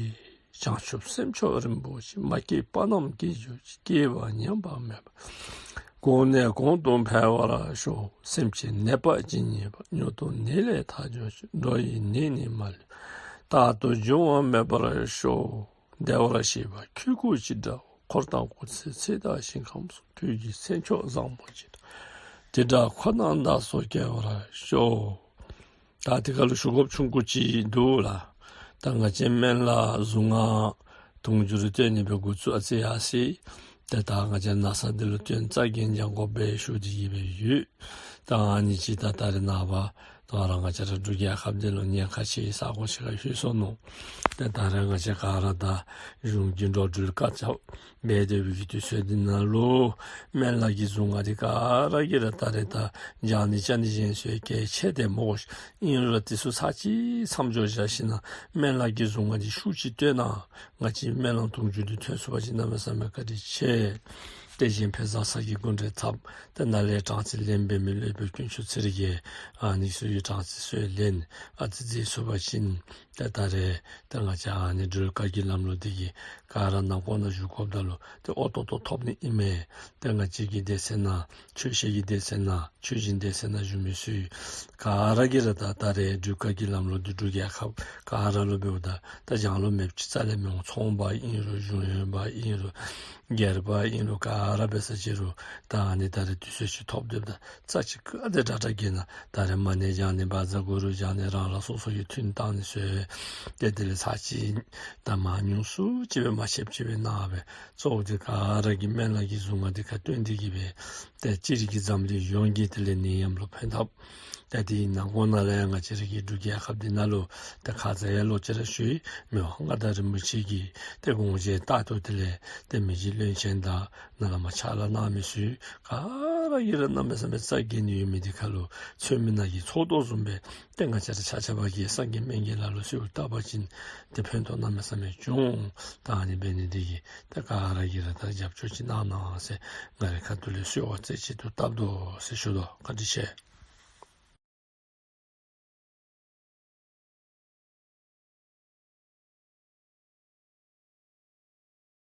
བྱང་ཆུབ་སེམས་མཆོག་རིན་པོ་ཆེ། མ་སྐྱེས་པ་རྣམས་སྐྱེ་གྱུར་ཅིག། སྐྱེས་པ་ཉམས་པ་མེད་པར། གོང་ནས་གོང་དུ་འཕེལ་བར་ཤོག། སེམས་ཅན་ནད་པ་ཇི་སྙེད་པ། མྱུར་དུ་ནད་ལས་ཐར་གྱུར་ཅིག། འགྲོ་ཡི་ནད་ནི་མ་ལུས་པ། རྟག་ཏུ་འབྱུང་བ་མེད་པར་ཤོག། བདེ་བར་གཤེགས་པ་ཁྱོད་སྐུ་ཅི་འདྲའོ། འཁོར་དང་སྐུ་ཚེ་ཚེ་དང་ཞིང་ཁམས་སུ། བོད་ཀྱི་སྲས་མཆོག་བཟང་པོ་ཅིག་དང་། དེ་འདྲ་ཁོ་ན་བདག་སོགས་སྐྱེ་བར་ཤོག། ད་དེ་ཁར་ལུ་ཞུ་དགོཔ་ཆུང་ཀུ་ཅིག་འདུག་ལགས། ད་ང་བཅས་སྨན་བླ་གཟུངས་སྔགས་དུང་ཕྱུར་བཏོན་ནི་སྦེ་འགོ་བཙུགས་ཨ་ཙི་ཡར་སོ་ཡི། ཏེ་ད་ང་བཅས་ན་ས་འདི་ལུ་བཏོན་རྩ་འགེངས་བྱང་དགོཔ་སྦེ་ཞུ་སྟེ་གི་སྦེ་ཡོད། ད་ཨ་ནི་ཅིག་ད་ད་རེས་ནངས་པ་ད་རུང་ང་བཅས་ར་འབྲུག་རྒྱལ་ཁབ་འདི་ལུ་ཉེན་ཁ་ཆེ་ས་གོ་ཅིག་ཁར་ལྷོད་སོ་ནུག། ཏེ་ད་རེས་ང་བཅས་ག་ར་ད་གཞུང་གི་འགྲོ་འགྲུལ་བཀག་ཆ་འབད་སྡོད་པའི་གི་དུས་ཚོད་འདི་ནང་ལུ་སྨན་བླ་གི་གཟུངས་སྔགས་འདི་ག་ར་གིས་ར་ད་རེས་ད་སྦྱང་ནི་བཅའ་ནི་གཞན་སུ་ཡང་གལ་ཆེ་དེ་མི་དགོ་ཤིག། ཨིན་རུང་དེ་ཚུ་ཚར་གཅིག་མཚམས་འཇོག་བཞག་ཞིནམ་ལས་སྨན་བླ་གི་གཟུངས་སྔགས་འདི་ཤུགས་ཅིག་བཏོན་གནང་། ང་བཅས་སྨན་བླ་དུང་ཕྱུར་འདི་ཐོན་ཚུགས་པ་ཅིན་གནམ་མེད་ས་མེད་བཀའ་དྲིན་ཆེ། ཏེ་གཞན་ཕན་བཟང་ས་གི་སྐུ་འདྲེན་འཐབ། ཏེ་ནཱ་ལས་གྲངས་ཅིག་ལེན་འབད་མི་སློབ་དཔོན་དཀོན་མཆོག་ཚེ་རིང་གིས་ཨ་ནི་ཚུ་གི་གྲངས་ཅིག་ཚུ་ལེན་ཨ་ཙི་ཅིག་ཚུགས་པ་ཅིན་ཏེ་ད་རེས་ཏེ་ང་བཅས་ཨ་ནི་འགྲུལ་བཀག་གི་ལམ་ལུགས་འདི་གིས་ག་ར་ནང་འཁོད་ནང་བཞུགས་དགོཔ་ད་ལུ་ཏེ་ཨོ་ཏོག་ཏོ་ཐོབ་ནི་ཨིན་མས། ཏེ་ང་བཅས་ཀྱི་སྡེ་ཚན་ནང་ཆོས་བཤད་ཀྱི་སྡེ་ཚན་ནང་ཆོས་སྦྱིན་སྡེ་ཚན་ནང་བཞུགས་མི་ཚུ་ག་ར་གིས་ར་ད་ད་རེས་འགྲུལ་བཀག་གི་ལམ་ལུགས་འདི་འབྲུག་རྒྱལ་ཁབ་ག་ར་ལུ་འབདཝ་ད་ད་སྦྱང་ལོང་མེདཔ་ཅིག་རྩ་ལས་མི་འོང་། ཚོང་པ་ཨིན་རུང་གཞུང་གཡོགཔ་ཨིན་རུང་སྒེར་པ་ཨིན་རུང་ག་ར་འབད་ས་ཅིག་རུང་ད་ཨ་ནི་ད་རེས་དུས་ཚོད་ཅིག་ཐོབ་སྡོདཔ་ད་རྩ་ཅིག་ག་དེ་དྲག་དྲག་གི་ན་ད་རེས་མ་ཎི་བགྱང་ནི་བཛྲ་གུ་རུ་བགྱང་ནི་རང་རང་སོ་སོ་གི་ཐུན་བཏང་ནི་ཚུ་ཏེ་དེ་ལས་ཚར་གཅིག་ད་མ་ཉུང་སུ་ཅིག་སྦེ་མ་ཆདཔ་ཅིག་སྦེ་གནང་སྦེ་གཙོ་བོ་འདི་ག་ར་གིས་སྨན་བླ་གི་གཟུངས་སྔགས་འདི་ཁར་བཏོན་ཏེ་གི་སྦེ་ཏེ་སྤྱིར་གྱི་འཛམ་གླིང་ཡོངས་ཀྱི་དེ་ལས་ནད་ཡམས་ལུ་ཕན་ཐབས། ཏེ་དེའི་ནང་འཁོད་ནང་ལས་ང་བཅས་ར་གི་འབྲུག་རྒྱལ་ཁབ་འདི་ནང་ལུ་ཏེ་ཁ་ཙ་ཡང་ལོག་ཅི་ར་ཞུ་ཡི། མི་དབང་མངའ་བདག་རིན་པོ་ཆེ་གིས་ཏེ་དགོངས་བཞེད་ལྟར་དུ་དེ་ལས་ཏེ་མི་རྗེ་བློན་ཆེན་དང་ནཱ་ལས་མར་ཕྱག་ལཱ་གནང་མི་ཚུ་ག་ར་གིས་ར་གནམ་མེད་ས་མེད་རྩ་འགེངས་ནི་ཡོད་མི་འདི་ཁར་ལུ་ཚོད་མའི་ནང་གི་ཚོགས་གཏོར་བཟུམ་སྦེ་ཏེ་ང་བཅས་ར་ཆ་ཁྱབ་ཀྱིས་སངས་རྒྱས་སྨན་གྱི་བླ་ལུ་གསོལཝ་བཏབ་པ་ཅིན་ཏེ་ཕན་ཐོགས་གནམ་མེད་ས་མེད་འབྱུང་། ད་ཨ་ནི་འབད་ནི་འདི་གིས་ཏེ་ག་ར་གིས་ར་ད་རྒྱབ་སྐྱོར་ཅིག་གནང་གནང་ཟེར་ང་རའི་ཁ་ཐུག་ལས་གསོལ་བ་རྩེ་གཅིག་ཏུ་བཏབ་དོ་ཟེར་ཞུ་དོ། བཀའ་དྲིན་ཆེ།